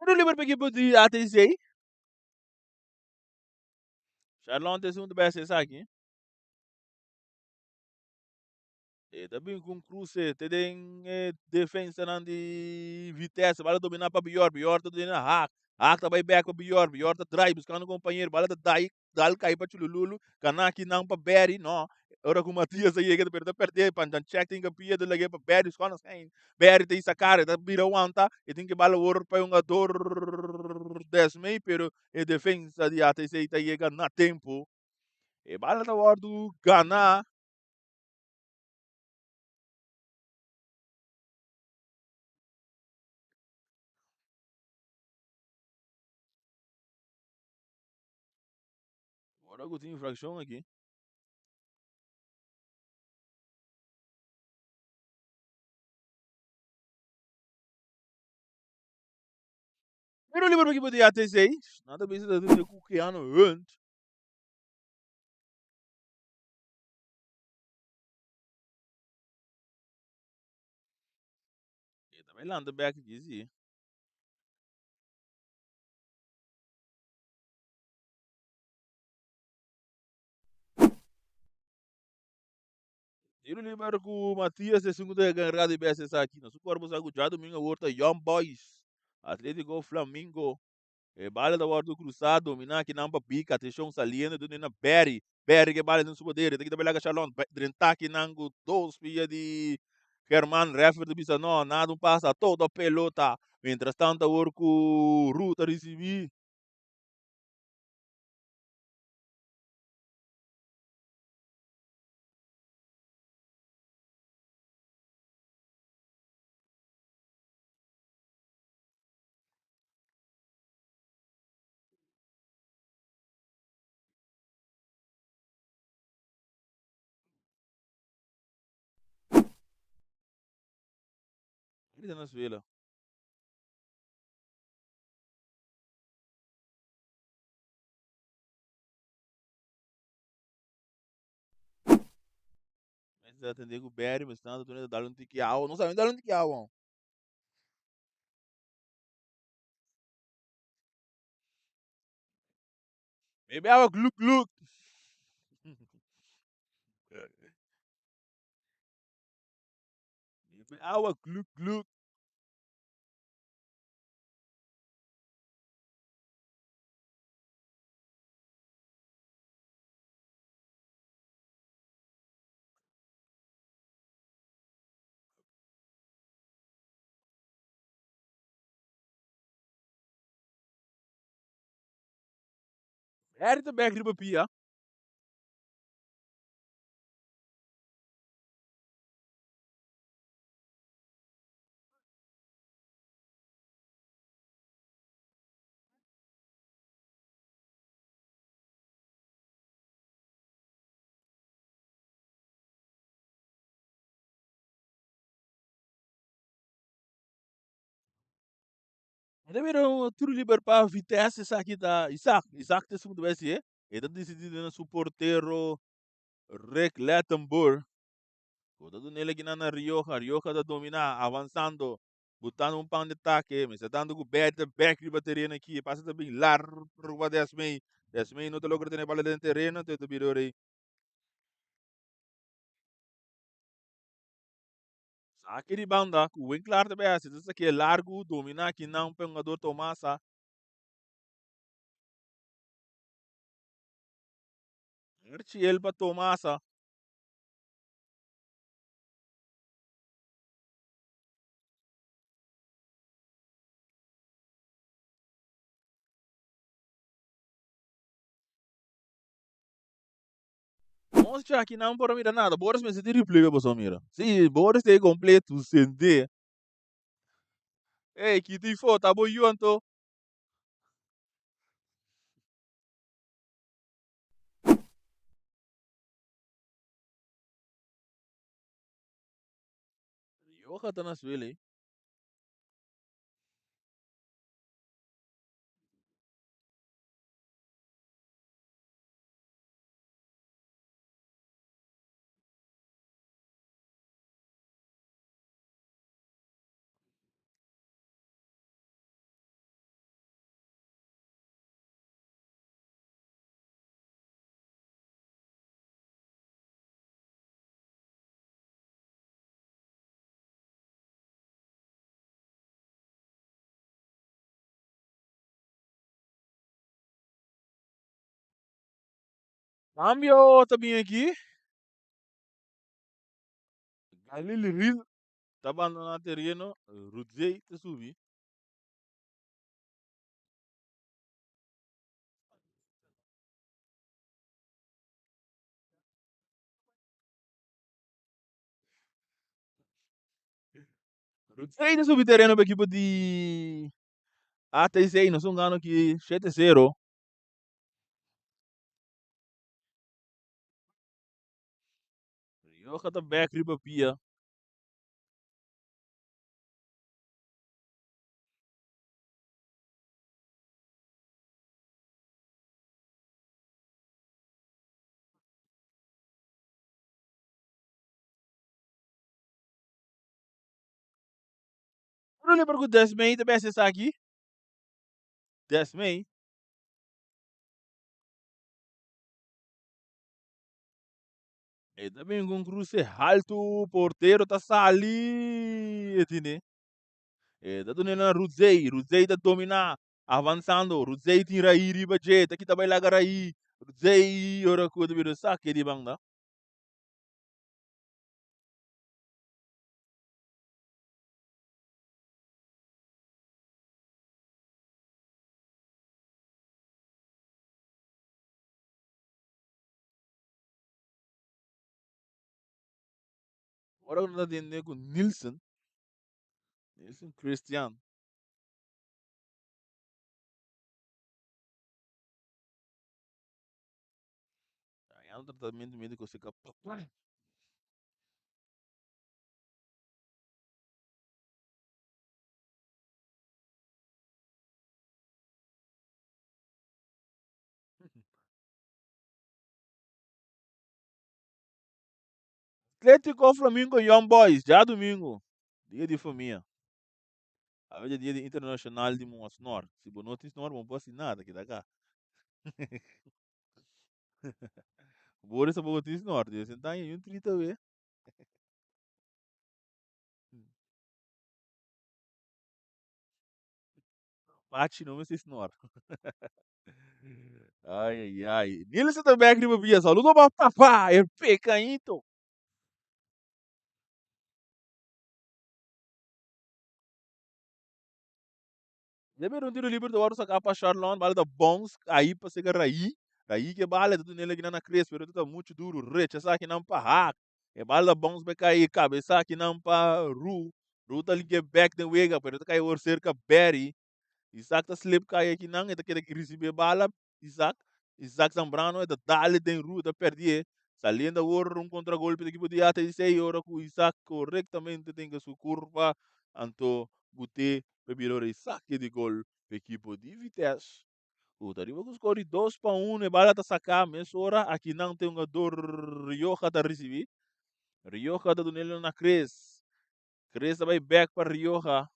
A: Tiro liber pa ekipo di ATC. Charlon ta segundo bes esaki. E ta bin cu cruce te den defensa nan di Vitesse. Bala domina pa Bjorn. Bjorn ta domina Haak. Haak ta bay back pa Bjorn. Bjorn ta drive buscando compañero. Bala ta dai dal cai pa Chulululu. Kanaki nan pa Barry. No. Ora cu Matias a yega pero ta perde. Panjan check tin capia de lage pa Barry. Buscando schijn. Barry ta sacar. Ta bira wanta. E tin cu bala wor pa hungador Desmay. Pero e defensa di ATC ta yega na tempo. E bala ta wordo gana. Ora cu tin infraccion aki. Tiro liber pa ekipo di ATC. Nan ta bisa ta tin cu Keanu Hunt. E ta bay lanta back aki si. Tiro liber cu Matias e segundo encargado di BSS aki. Na su cuerpo sa cu djadomingo awor ta Young Boys. Atletico Flamingo. E bala ta wordo cruza, domina aki nan pa Bika. Atencion saliendo dun na Barry. Barry ke bala den su poder. E ta kita belaga Charlon. Drenta aki nan cu dos pia di German. Referee ta bisa no, nada un pasa. Todo pelota. Mientras tanto awor cu Ruth ta ricibi. Venezuela. Mester atende cu Barry, mester anda tune dal un tiki awa. No sabe dal un tiki awa. Maybe awa gluk gluk. Maybe awa gluk gluk. Harry ta bek riba pia. E ta bira un tiro liber pa Vitesse, esaki ta Isaac. Isaac ta esun ku ta bai hasié. E ta disidí den su portero Rick Lettenboer. Ku ta dun'el akinan na Rioja. Rioja ta dominá, avansando, butando un pan di atake. Mester tantu ku Berry ta bèk riba tereno aki. E pase ta bin largu pa Desmey. Desmey no ta logra tene bala den tereno, enton e ta bira ora ei. Saki di banda ku Winklaar ta bai hasi ta saki e largu domina kinan pa e hungador Tomasa. Archiel pa Tomasa. Nos chaki nan por a mira nada. Boris mester tin replay pa boso mira. Si, Boris ta completo sende. Ey, kita ifo, ta bo yu anto. Rioja ta na suelo ey. Cambio ta bin aki. Galil Ril ta bandona tereno. Rudzey ta subi. Rudzey ta subi tereno pa ekipo di ATC. Nos un gano aki 7-0. Rioja ta bek riba pia. Tiro liber ku Desmey ta bes esaki. Desmey. E ta bin ku un kruse haltu, portero ta sali. E tine. E ta duna na Rudzey. Rudzey ta dominá, avansando. Rudzey tin Raí riba dje. Ta kita bai laga Raí. Rudzey ora ku ta bira sake di banda. Ora ku nos ta tende ku Nilsen, Nilsen Christian. Hañando tratamiento médiko serka papá. Atletico Flamingo Young Boys, djadumingu, dia di famia. Awe dja dia di internacional di mua snor. Si bo no tin snor, bo no por hasi nada, kita ka. Boris tampoco tin snor, di senta aña y un trita we. Pachi no mester snor. Ay, ay, ay. Nilsen ta bek riba via. Saludo pa papá, el pecaíto. Debe un tiro libre ta wòrdu saká pa Sharlon, bala ta bounce ahí pa sega Raí. Raí ke bala e ta dun'el akinan na Chris, pero ta muchu duru. Rechasá akinan pa Haak. E bala ta bounce bai kai kabesá akinan pa Ru. Ru ta link'é bèk den wega, pero e ta kai awor serka Barry. Isaac ta slip kai akinan, e ta keda risibí e bala. Isaac, Isaac Zambrano, e ta dal den Ru, e ta pèrdié. Saliendo awor un kontragolpe di ekipo di ATC, ora ku Isaac korektamente tenga su kurva, anto but'é pa bira ora e sake di gol pa ekipo di Vitesse. Ku ta riba ku skor di 2-1, e bala ta saká mesora. Akinan tin hungador Rioja ta risibí. Rioja ta dun'el na Chris. Chris ta bai bèk pa Rioja.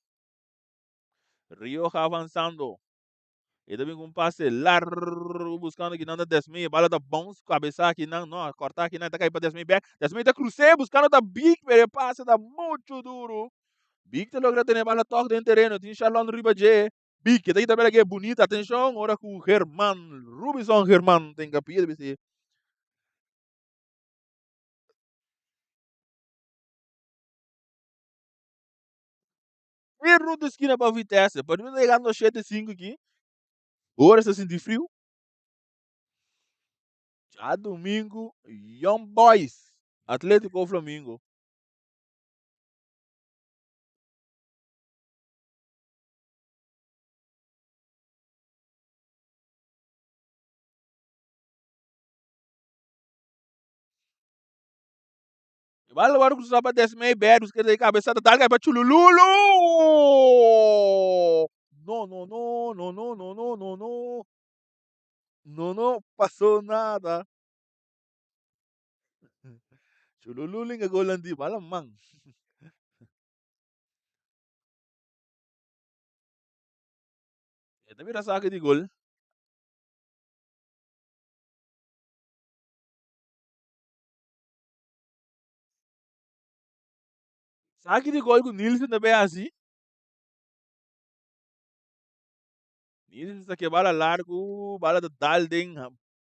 A: Rioja avansando. E ta bin ku un pase largu buskando kinan ta Desmey. E bala ta bounce kabesá kinan. No, a kòrtá kinan. E ta kai pa Desmey bèk. Desmey ta krus'é buskando ta Big, pero e pase ta muchu duru. Big ta logra tene e bala tòg den tereno. Tin Sharlon riba dje. Big, e ta kita bela ke bunita. Atenshon ora ku German, Rubison German ten kapia ta bisa Tiro di skina pa Vitesse. Pa mi ta yegando 7-5 aki. Ora sta sinti friu. Djadumingu Young Boys, Atletico Flamingo. E bala wòrdu krusá pa Desmey Berus keda di kabesa ta dal kai pa Chulululu! No no no no no no no no no no no pasó nada. Chulululu linga gol di bala man. E ta bira sake di gol. Sake di gol ku Nilsen ta bay hasi. Nilsen ta saque bala largo, bala ta dal den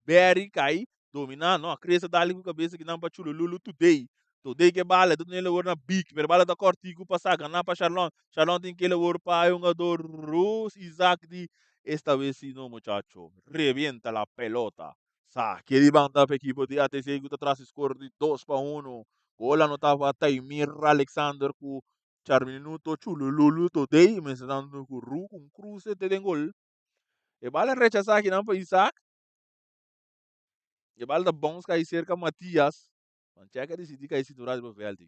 A: Barry kai, domina, no, Chris ta dal ku cabeza kinan pa Chulululu today. Today ke bala, ta dun'el awor na Big, pero bala ta cortico pa saca na pa Sharlon. Sharlon tin kel awor pa e hungador Rus Isaac di esta vez si no muchacho, revienta la pelota. Sake di banda pa ekipo di ATC ku ta tras di skor di 2-1. Gol anotá pa Taimir Alexander ku Charminuto Chulululu Today mester dando ku Ru ku un kruse te den gol. E bala rechasá akinan pa Isaac. E bala ta bounce kai serka Matias. Van Check a disidí kai sintura riba vèlt.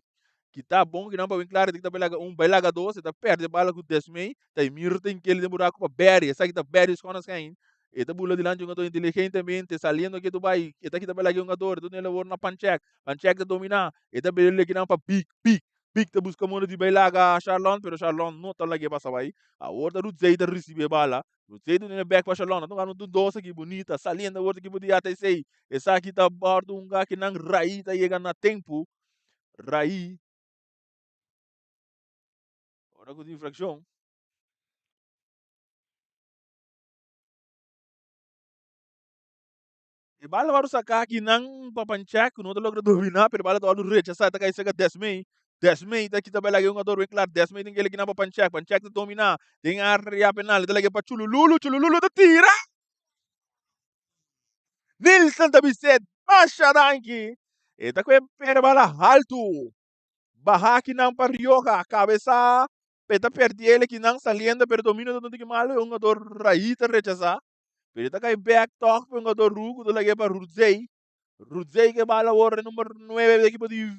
A: Kita bon kinan pa bin klar ta bai laga un bai laga dos e ta pèrdè bala ku Desmey. Taimir ta inkeli den buraku pa Barry. Esaki ta Barry skòna skèin. E ta bula dilanti hungador inteligentemente saliendo ke Dubai. E ta kita bai laga e hungador. E ta duna e labor na Panchek. Panchek ta dominá. E ta bira kinan pa Big. Big. Big ta buska moda di bai laga Sharlon pero Sharlon no ta lag'é pasa bai. Awor ta Rudzey ta risibí e bala. Rudzey ta duna bek pa Sharlon. Nan ta gana un dos aki bunita. Saliendo awor ta ekipo di ATC. Esaki ta bòrdu hunga kinan Rai ta yega na tempu. Rai. Ora ku tin infrakshon. E bala wòrdu saká akinan pa Panchek ku no ta logra dominá, pero e bala ta wòrdu rechasá, e ta kai serka Desmey. Desmey ta kita bai laga e hungador ben kla. Desmey tin kele kinan pa Panchek. Panchek ta dominá den área penal. E ta laga pa Chulululu. Chulululu ta tira! Nilsen ta bis'é, Masha danki! E ta kue pere bala haltu. Baha kinan pa Rioja. Kabesá pe ta pèrdí el kinan saliendo, pero dominio ta duna malu. E hungador Raí ta rechasá. Pero e ta kai bek tòg pa e hungador Ru ku ta lag'é pa Rudzey. Rudzey ke bala awor e number 9 di ekipo di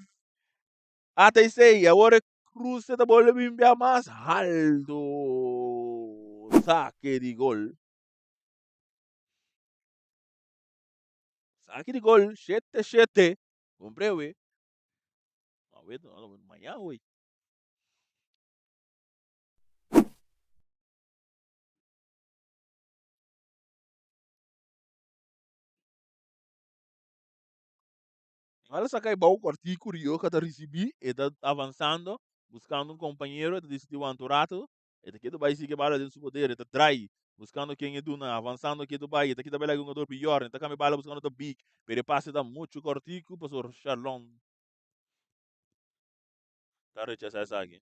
A: ATC. Awor e kruse ta bolbe bin bia mas haltu. Sake di gol. Sake di gol 7-7. Komprewe. Awe mañana hoy. Bala saca e bou cortico, Rioja ta ricibi, e ta avanzando, buscando un compañero, e ta decidi wanta un rato, e ta keda bay sigui e bala den su poder, e ta draai, buscando ken e duna, avanzando ketu bay, e ta kita bela e hungador Bjorn, e ta cambia bala buscando ta Big, pero e pase ta mucho cortico pasobra Sharlon ta rechasa esaki.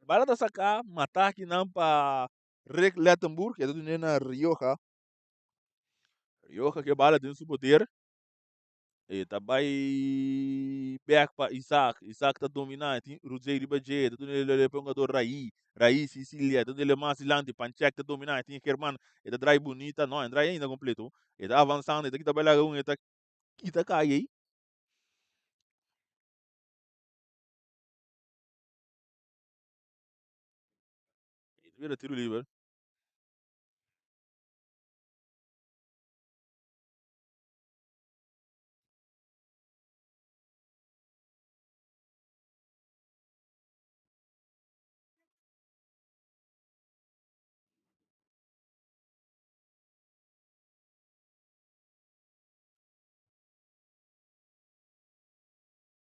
A: Bala ta saká mata akinan pa Rick Lettenburg, e ta dun'é na Rioja. Rioja ke bala den su poder. E ta bai bek pa Isaac. Isaac ta dominá, e tin Rudzey riba dje, e ta dun'é pa e hungador Raí. Raí Sicilia, e ta dun'é mas dilanti. Panchek ta dominá, e tin German, e ta drai bunita. No, e no drai ainda kompleto. E ta avansando, e ta kita bai laga un, e ta kita kai ei. E ta bira tiro liber.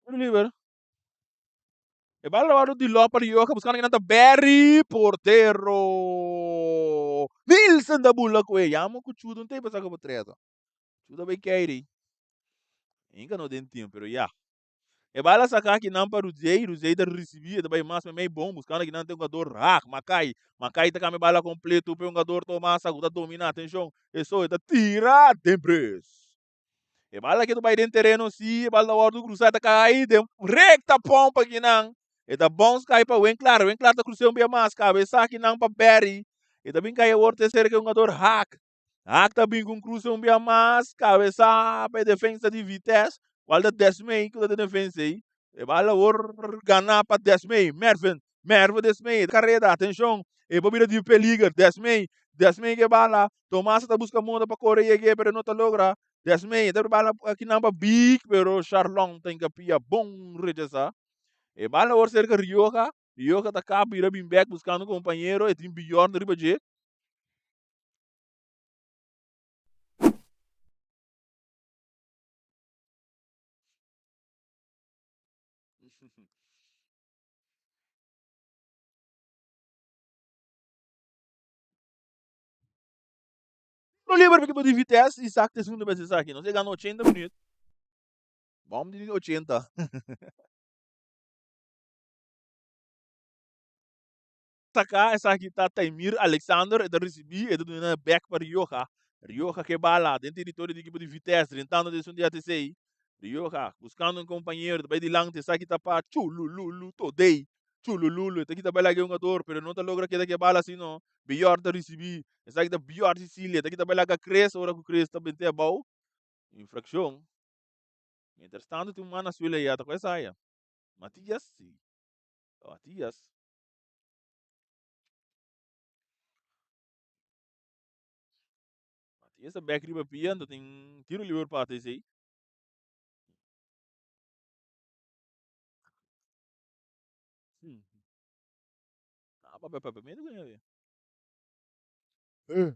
A: Tiro liber. E bala ta wòrdu di lò pa Rioja buskando kinan ta Barry portero. Nielsen ta bula ku e. Yama ku Chudo un tempu sa ku bo treta. Chudo a bai keiri. Inka no den team pero ya. E bala saka kinan pa Ruzey. Ruzey ta risibi e ta bai mas meimei bon buskando kinan ta e hungador Raag Makai. Makai ta kambia bala kompleto pa e hungador Tomasa ku ta domina. Atenshon eso e ta tira den bres. E bala ke ta bai den tereno si, e bala ta wòrdu krusá, e ta kai den rekta pòmpa kinan. E ta bòns kai pa Winklaar, Winklaar ta krus'é un bia mas, kabesá kinan pa Barry. E ta bin kai awor te serka e hungador Haak. Haak ta bin ku un kruse un bia mas, kabesá pa e defensa di Vitesse, kual ta Desmey ku ta den defensa ei. E bala awor ganá pa Desmey, Mervin, Mervin Desmey, kareda, atenshon, e por bira di peliger, Desmey, Desmey ke bala, Tomasa ta buska moda pa kore yeg'é pero e no ta logra, Desmey ta bala akinan pa Big pero Sharlon ta hinka pia bon rechasá. E bala awor serka Rioja, Rioja ta kap bira bin bèk buskando kompañero, e tin Bjorn riba dje. No liber pa ekipo di Vitesse, Isaac ta segundo bes esaki. Nos a gana 80 minuut. Bom di 80. Saka esaki ta Taimir Alexander, e ta risibi, e ta duna bek pa Rioja. Rioja ke bala den teritorio di ekipo di Vitesse, drentando den esun di ATC. Rioja buscando un compañero, ta bay dilanti, esaki ta pa Chulululu Todey. Chulululu, e ta kita bay laga e hungador, pero no ta logra keda ke bala asino. Bjorn ta risibi, esaki ta Bjorn Sicilia, ta kita bay laga Chris, ora cu Chris ta bente abao. Infraccion. Mientras tanto tin un man na suelo aya, ta cu esaya? Matias? Si. Ta Matias. Matias ta bek riba pia, anto tin tiro liber pa ATC. Ah, papia, papia, medo ganha ali. Tiro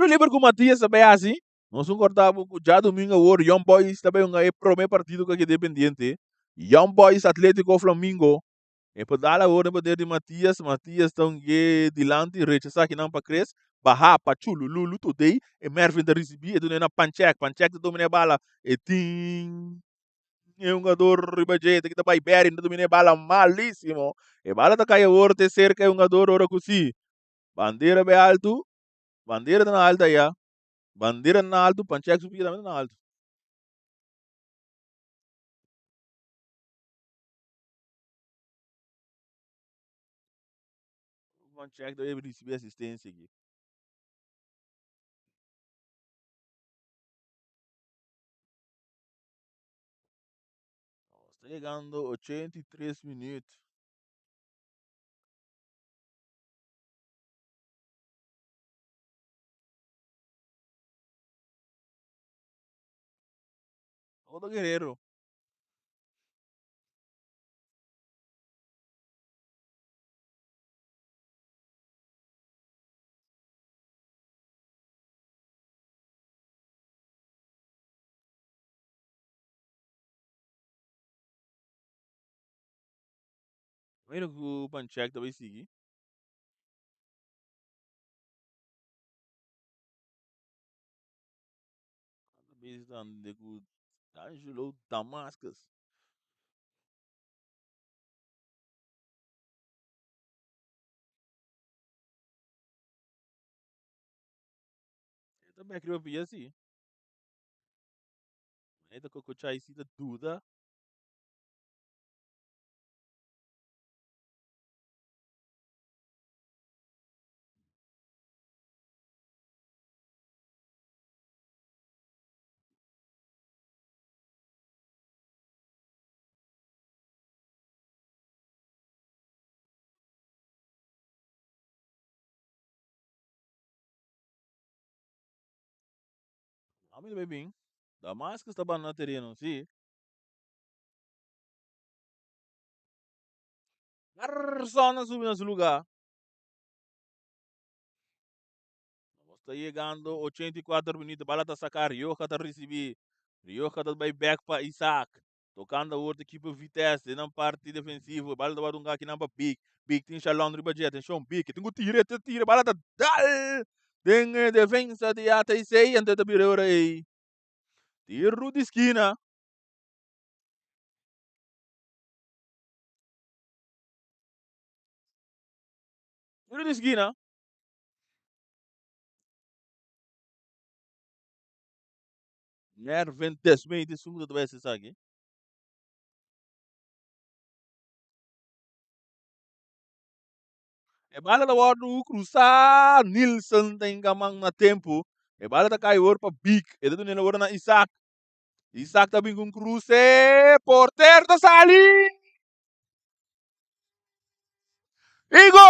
A: liber ku Matias ta bay hasi. Nos un corta bo cu djadomingo awor Young Boys ta bay hunga e prome partido cu a keda pendiente. Young Boys Atletico Flamingo. E por dal awor den poder di Matias. Matias ta hunge dilanti rechasa kinan pa Chris. Baha pa Chulululu today. E Mervin ta ricibi e duna na Panchek. Panchek ta domina e bala. E tin e hungador riba dje. Ta kita bay Barry ta domina e bala malisimo. E bala ta cay awor te cerca e hungador ora cu si. Bandera bay alto. Bandera ta na alto aya. Bandera na alto, Panchek su pia tambe ta na alto. Panchek debe ricibi asistencia aki. Nos ta yegando 83 minuut. Otro guerrero. Mira ku Panchek ta bai sigui. Mi tende ku Angelo Damascus. E ta bek riba pia si. E ta kokochai si ta duda. Ami ta bin. Damascus ta banda na tereno, si. Garson a subi na su lugar. Nos ta yegando 84 minuut. Bala ta saca. Rioja ta ricibi. Rioja ta bay back pa Isaac. Tocando awor ta equipo Vitesse. Den parte defensivo. Bala ta word un aki nan pa Big. Big tin Shalom riba dje. Atencion Big. Tin ku tira. Ta tira. Bala ta dal. Den defensa di ATC. Anto ta bira ora ei. Tiro di esquina. Tiro di esquina. Mervin Desmay di sungu ta bai esaki. E bala ta wòrdu krusá. Nilsson ta hinka man na tempu. E bala ta kai wor pa Big. E ta dun'el awor na Isaac. Isaac ta bin ku un kruse. Porter ta sali! I gol!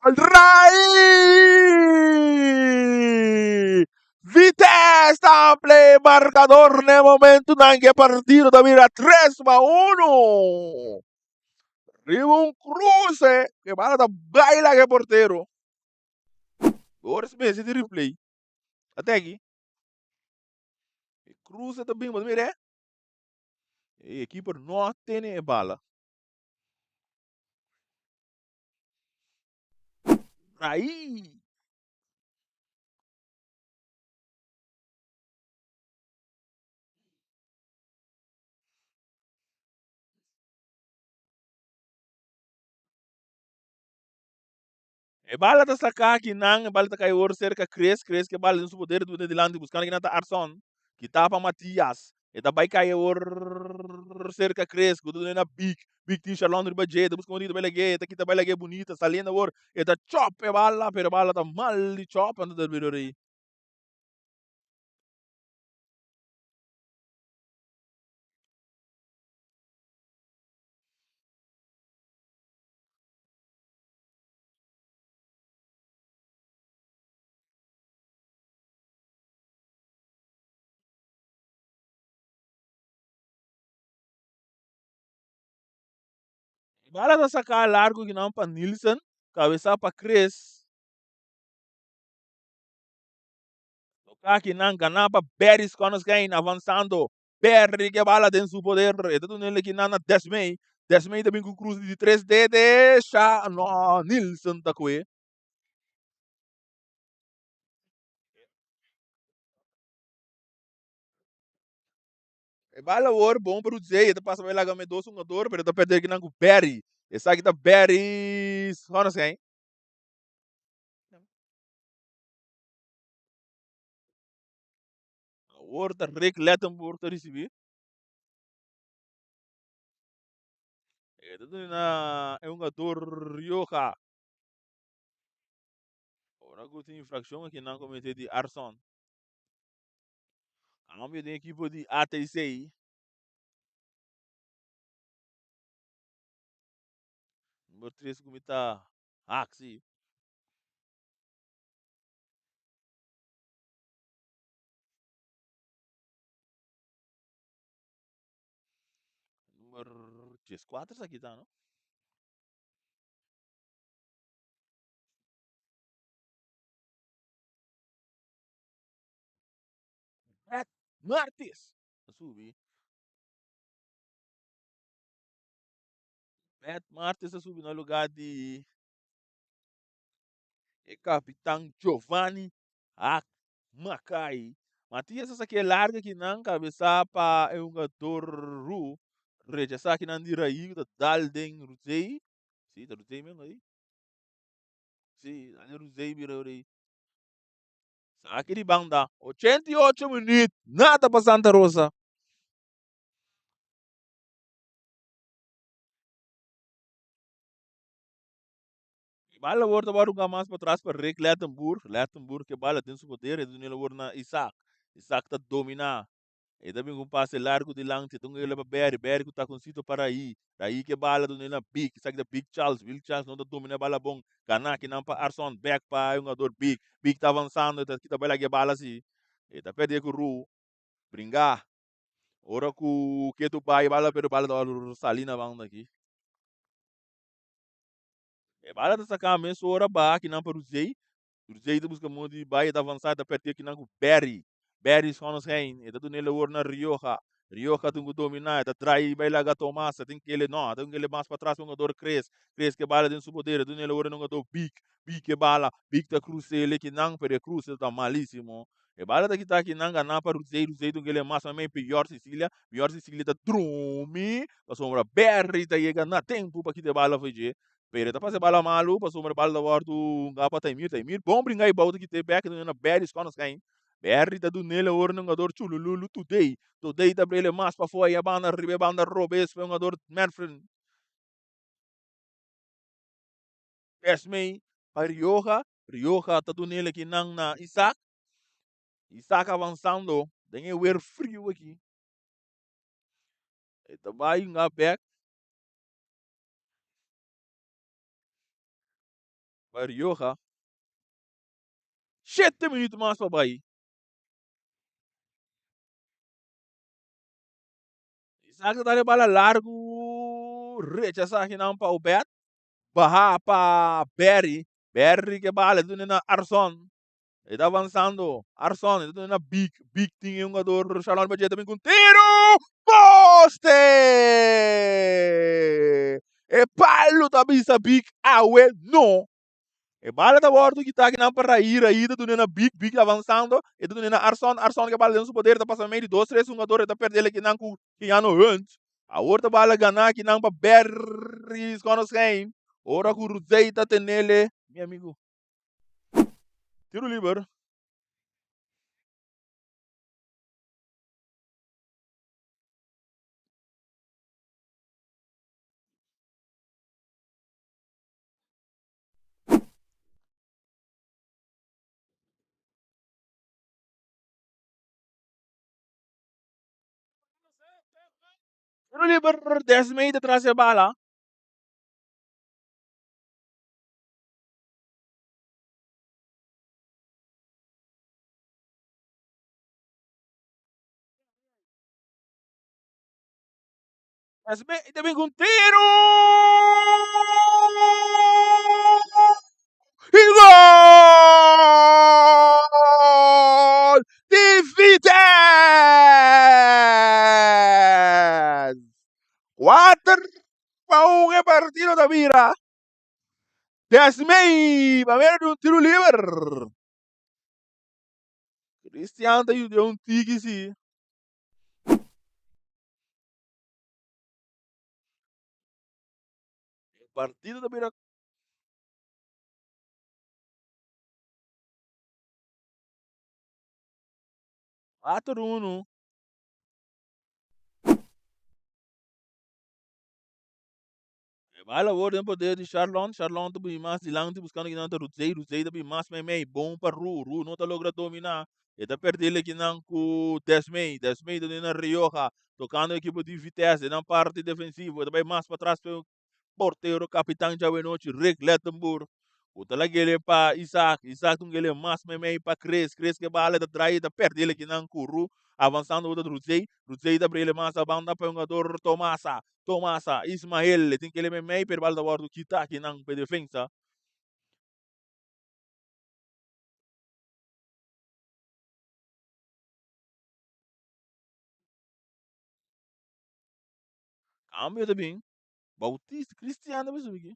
A: Rai! Vitesse ta amplia e marcador na e momentonan ku e partido ta bira 3-1. Riba un cruce ku e bala ta baila ku e portero. Ora si mester di replay. Ate aki. E cruce ta bin, bo ta mira e? E keeper no tene e bala. Rai! E bala ta saca aki nan, e bala ta cay oro cerca Chris, Chris ke bala den su poder duna dilanti buscando kinan ta Arson, kita pa Matias, e ta bay cay awor cerca Chris, cu ta duna na Big, Big tin Shalon riba dje, ta busca bonita bay lag'e, e ta kita bay lag'e bunita, saliendo awor, e ta chop e bala, pero e bala ta mal di chop, anto ta bira rey. Bala ta saká largu kinan pa Nielsen, kabesá pa Chris. Toká kinan ganá pa Berry Skoneskijn avansando. Berry ke bala den su poder. E ta dun'el kinan na Desmey. Desmey ta bin ku krus di tres dede. Sha no Nielsen ta kue. E bala awor bon pa Rudzey, e ta pasa bai laga me dos hungador, pero e ta perder kinan ku Berry. Esaki ta Berry Sonnenschein. Awor ta Rick Lettenborg ta risibi. E ta duna na e hungador Rioja. Ora ku tin infrakshon akinan komete di Arson. Cambio den equipo di ATC. Number 3 ku mi ta Haxi. Number 14 sa kita, no? Brad Martis a subi. Brad Martis a subi na lugar di. E kapitan Giovanni Hak Makai. Matias a saké larga kinan kabesá pa e hungador Ru. Rechasá kinan di Raí ku ta dal den Ruzei. Sí, ta Ruzei mesmo ahí. Sí, dal den Ruzei bira ora ahí. Saki di banda. 88 minuut. Nada pa Santa Rosa. E bala awor ta wòrdu hunga mas patras pa Rick Lettenboer. Lettenboer ke bala den su poder, e ta duna el awor na Isaac. Isaac ta dominá. E ta bin ku un pase largu dilanti, e ta hunga el pa Berry. Berry ku takoncito pa Raí. Raí ke bala ta duna el na Big. Esaki ta Big Charles. Big Charles no ta dominá e bala bon. Gana akinan pa Arson. Bèk pa e hungador Big. Big ta avansando, e ta kita bai laga e bala si. E ta pèrdè ku Ru. Bringá. Ora ku Ketu bai e bala pero e bala ta wòrdu sali na banda aki. E bala ta saká mesora baha kinan pa Ruzei. Ruzei ta buska modo di bai, e ta avansá, e ta pèrdè kinan ku Berry. Berry Schonneschijn, e ta duna el awor na Rioja. Rioja tin ku dominá, e ta drai bai laga Tomas, e tin kele, no, e tin kele mas patras pa hungador Cres. Cres ke bala den su poder, e duna el awor na hungador Big. Big ke bala, Big ta krus'é el kinan, pero e kruse ta malísimo. E bala ta kita kinan ganá pa Ruzei, Ruzei tin kele mas mei pa Yor Sicilia. Yor Sicilia ta drumi pasobra Berry ta yega na tempu pa kita e bala for dje. Pero e ta pasa e bala malu pasobra e bala ta wòrdu hungá pa Taimir. Taimir bon bringa e bou ta kita e bèk ta duna Berry skònde skain. Berry ta dun'el awor na hungador Chulululu Today. Today ta brele mas pafó ei a banda riba e banda robes pa e hungador Manfred. Esmey pa Rioja. Rioja ta dun'el akinan na Isaac. Isaac avansando den e weer friu aki. E ta bai hunga bek pa Rioja. Shete minuut mas pa bai. Isaac ta dal e bala largu. Rechasa akinan pa Obed. Baha pa Berry. Berry ke bala e ta duna na Arson. E ta avansando. Arson e ta duna na Big. Big tin e hungador Shalon Bajé ta bin ku un tiru. Poste! E palu ta bisa Big awe no. E bala ta wòrdu kitá kinan pa Raí. Raí ta duna na Big. Big avansando. E ta duna na Arson. Arson ke bala den su poder ta pasa medio di dos tres hungador. E ta pèrdè el kinan ku Keanu Hunt. Awor ta bala ganá kinan pa Berry Schonosheim. Ora ku Ruzey ta tenele. Mi amigu. Tiro liber. Tiro liber Desmey ta tras e bala. Desmey ta bin ku un tiro! I gol! Di Vitesse! 4-1 e partido ta bira. Desmey pa medio di un tiro liber. Cristian ta yuda un tiki si. E partido ta bira 4-1. E bala awor den poder di Sharlon. Sharlon ta bini mas dilanti buscando kinan ta Rudzey. Rudzey ta bini mas meimei. Bon pa Ru. Ru no ta logra domina. E ta perde el ekinan cu Desmey. Desmey ta duna Rioja. Tocando e ekipo di Vitesse den nan parti defensivo. E ta bay mas patras pe portero capitan djawe nochi Rick Lettenboer. Cu ta lag'el pa Isaac. Isaac ta ung'el mas meimei pa Chris. Chris ke bala e ta draai e ta perde el ekinan cu Ru. Avansando bo ta Rudzey. Rudzey ta bri el mas a banda pa e hungador Tomasa. Tomasa, Ismael, e tin kele meimei pero bal ta wòrdu kita akinan pa e defensa. Kambio ta bin. Bautista, Cristian ta bin subi aki.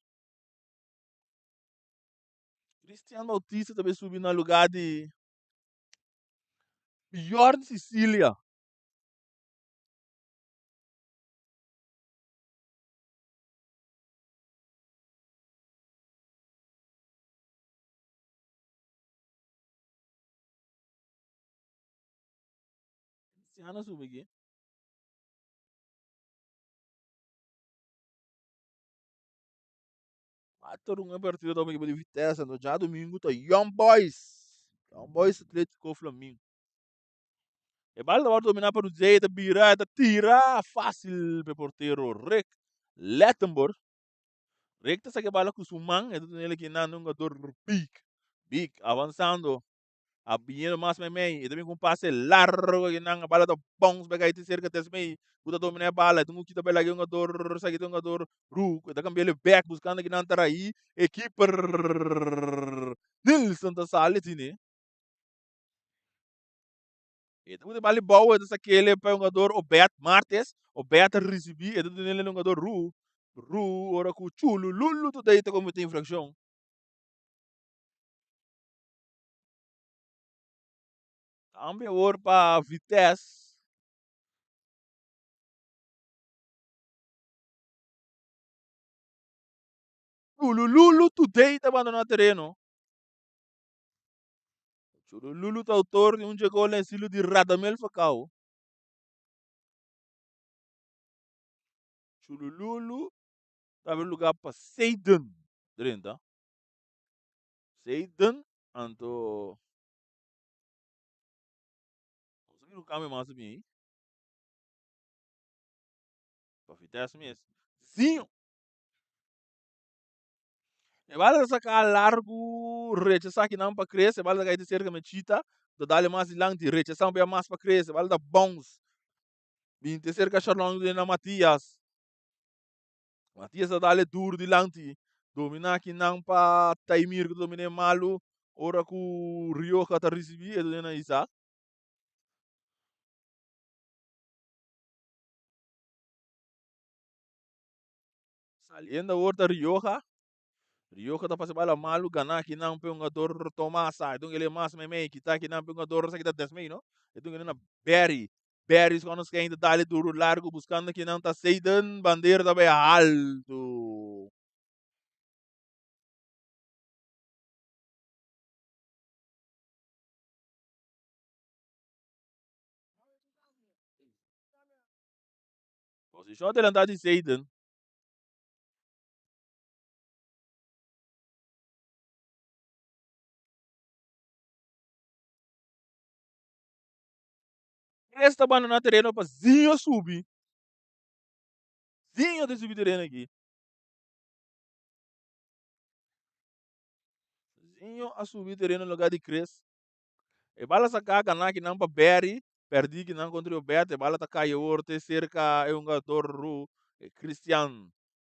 A: Cristian Bautista ta bay subi na lugar di Bjorn Sicilia. Cristian a subi aki. Cuatro un partido ta equipo di Vitesse, anto djadomingo ta Young Boys. Young Boys Atletico Flamingo. E bal ta wòrdu dominá pa Ruzé, ta bira, ta tira fásil pa e portero Rick Lettenborg. Rick ta saka e bala ku su man, e ta tene el aki nan un hungador Big. Big avansando, a biniendo mas meimei, e ta bin ku un pase largo aki nan, e bala ta bounce bek ahí te serka Desmey, ku ta dominá e bala, e tin ku kita bel aki hungador, esaki ta hungador Rook, e ta kambia el bek buskando aki nan ta raí e keeper Nilsson ta sali tine. E ta pone bali bou, e ta sak'é pa e hungador Obed Martes. Obed ta risibí, e ta dun'é na hungador Ru. Ru ora ku Chulu Lulu ta dei ta kometé infrakshon. Tambe awor pa Vitesse. Chulu Lulu today ta bandoná tereno. Churululu ta autor di un dje gol na estilo di Radamel Falcao. Churululu ta habri lugar pa Seiden drenta. Seiden anto Nos a mira un cambio mas también ahí. Pa Vitesse mes. Zinho! E bala ta saca largo, rechasa kinan pa Chris, e bala ta cay te cerca Mechita, ta dale mas dilanti, rechasa un bia mas pa Chris, e bala ta bounce, bin te cerca Sharlon na Matias. Matias ta dale duro dilanti, domina kinan pa Taimir cu ta domina e malo, ora cu Rioja ta ricibi e ta na Isaac. Saliendo awor ta Rioja. Rioja ta pasa bala malu, gana akinan pe hungador Tomasa. E tun mas meimei, kita akinan pe hungador, esaki ta Desmey, no? E tun na Berry. Berry su nos ta dale duro largo buscando akinan ta Seiden. Bandera ta bay alto. Posicion adelantá di Seiden. Tres ta bandoná tereno pa Zinho subi. Zinho ta subi tereno aki. Zinho a subi tereno na lugar di Chris. E bala saká ganá kinan pa Barry. Perdí kinan kontra Obed. E bala ta kai awor te serka e hungador Ru, Christian.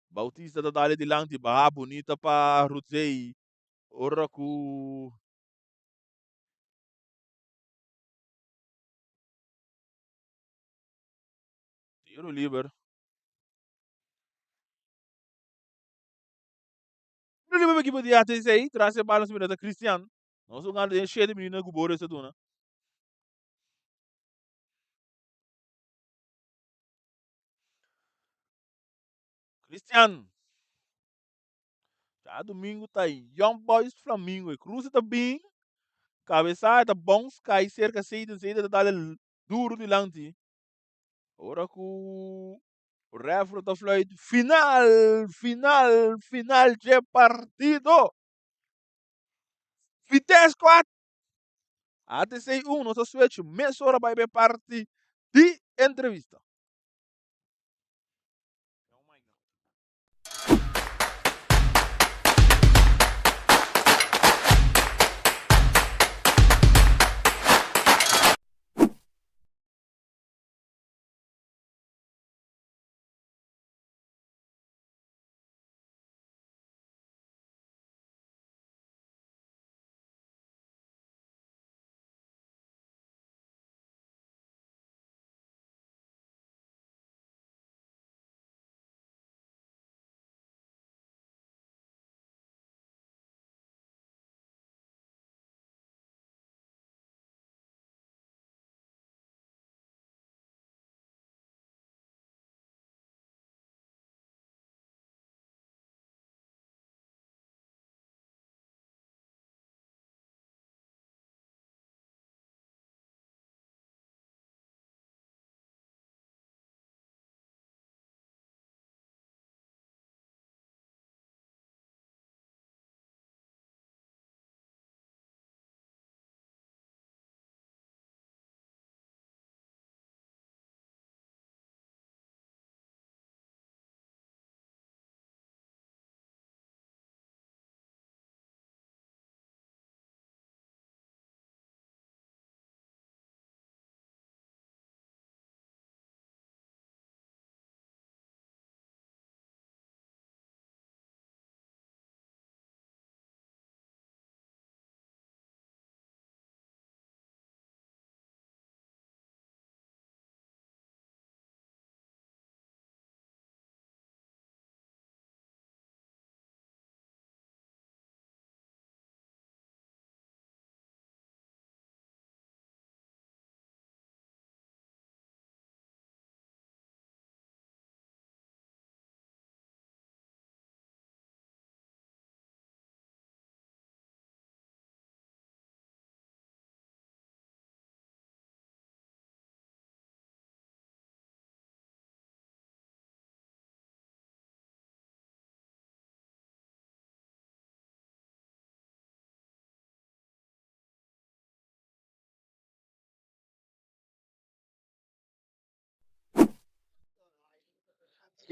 A: Bautista ta dale dilanti, baha bunita pa Rudzey. Ora ku tiro liber. Tiro liber pa ekipo di ATC, tras e bala mira ta Christian. Nos hungando den shete minuut ku Boris ta duna. Christian. Djadomingo ta Young Boys Flamingo. E cruce ta bin. Cabeza ta bounce cai cerca Seiden. Seiden ta dale duro dilanti. Ora cu referee ta fluit. Final, final, final dje partido. Vitesse 4. ATC 1. Nos ta switch mesora bai be parti di entrevista.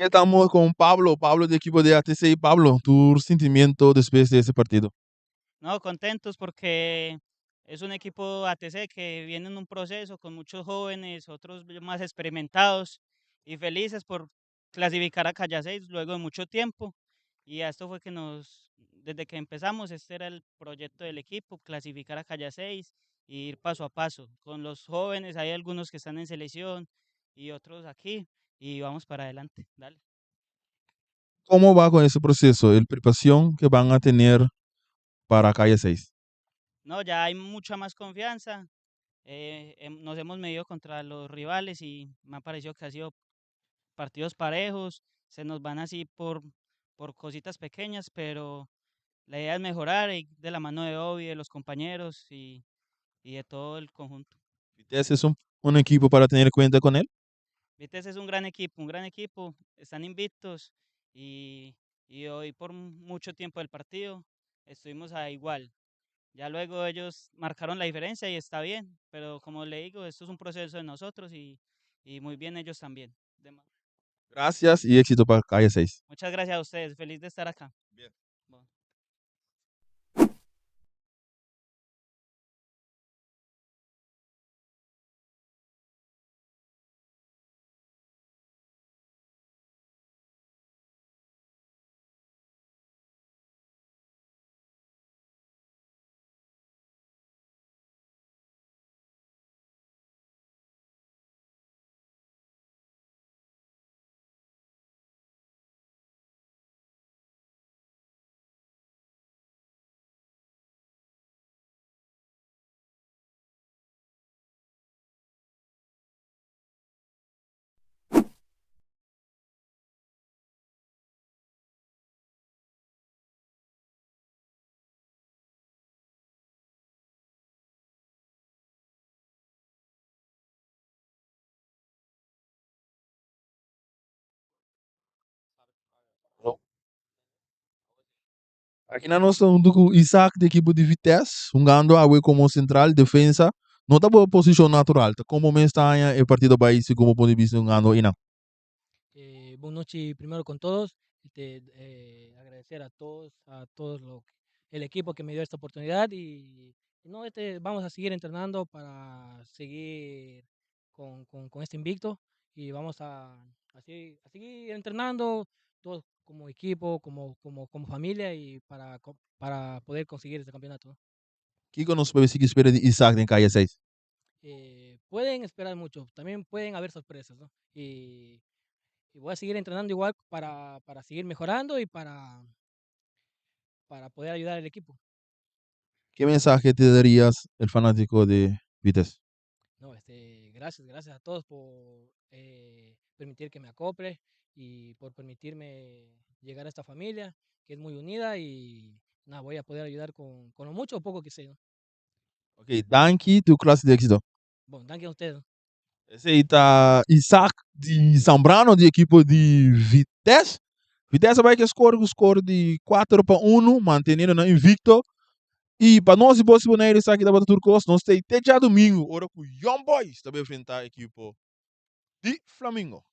A: Aquí estamos con Pablo, Pablo de equipo de ATC. Pablo, tu sentimiento después de ese partido.
B: No, contentos porque es un equipo ATC que viene en un proceso con muchos jóvenes, otros más experimentados y felices por clasificar a Calle 6 luego de mucho tiempo. Y esto fue que nos, desde que empezamos, este era el proyecto del equipo, clasificar a Calle 6 y ir paso a paso. Con los jóvenes, hay algunos que están en selección y otros aquí, y vamos para adelante. Dale.
A: ¿Cómo va con ese proceso, la preparación que van a tener para Calle 6?
B: No, ya hay mucha más confianza. Nos hemos medido contra los rivales y me ha parecido que ha sido partidos parejos, se nos van así por cositas pequeñas, pero la idea es mejorar y de la mano de Obi, de los compañeros y de todo el conjunto.
A: ¿Vitesse es un equipo para tener cuenta con él?
B: Vitesse es un gran equipo, un gran equipo, están invictos y hoy por mucho tiempo del partido estuvimos a igual. Ya luego ellos marcaron la diferencia y está bien, pero como le digo, esto es un proceso de nosotros y muy bien ellos también.
A: Gracias y éxito para Calle 6.
B: Muchas gracias a ustedes, feliz de estar acá.
A: Bien.
B: Bueno.
A: Aki nos ta hunto cu Isaac di equipo di Vitesse, hungando awe como central defensa. No ta bo posicion natural, ta como mes ta haña e partido bay segun bo punto di bista hungando einan?
C: Buenas noches primero con todos. Agradecer a todos, a todos lo, el equipo que me dio esta oportunidad y no, vamos a seguir entrenando para seguir con este invicto y vamos a seguir entrenando todos como equipo, como familia y para poder conseguir este campeonato, ¿no?
A: Kiko nos puede sigui spera di Isaac den Calle 6?
C: Pueden esperar mucho, también pueden haber sorpresas, ¿no? Y voy a seguir entrenando igual para seguir mejorando y para poder ayudar al equipo.
A: ¿Qué mensaje te darías el fanático de Vitesse?
C: No, gracias, gracias a todos por permitir que me acople y por permitirme llegar a esta familia que es muy unida y nada, voy a poder ayudar con lo mucho o poco que sé, ¿no?
A: Ok, danki, tur clase di exito.
C: Bueno, danki a ustedes.
A: Esey ta Isaac di Zambrano di equipo di Vitesse. Vitesse a bay cu score cu score di 4-1, manteniendo nan invicto. Y pa nos di Bos Bonaire esaki tabata tur cos. Nos ta te djadomingo ora cu Young Boys ta bay enfrenta equipo di Flamingo.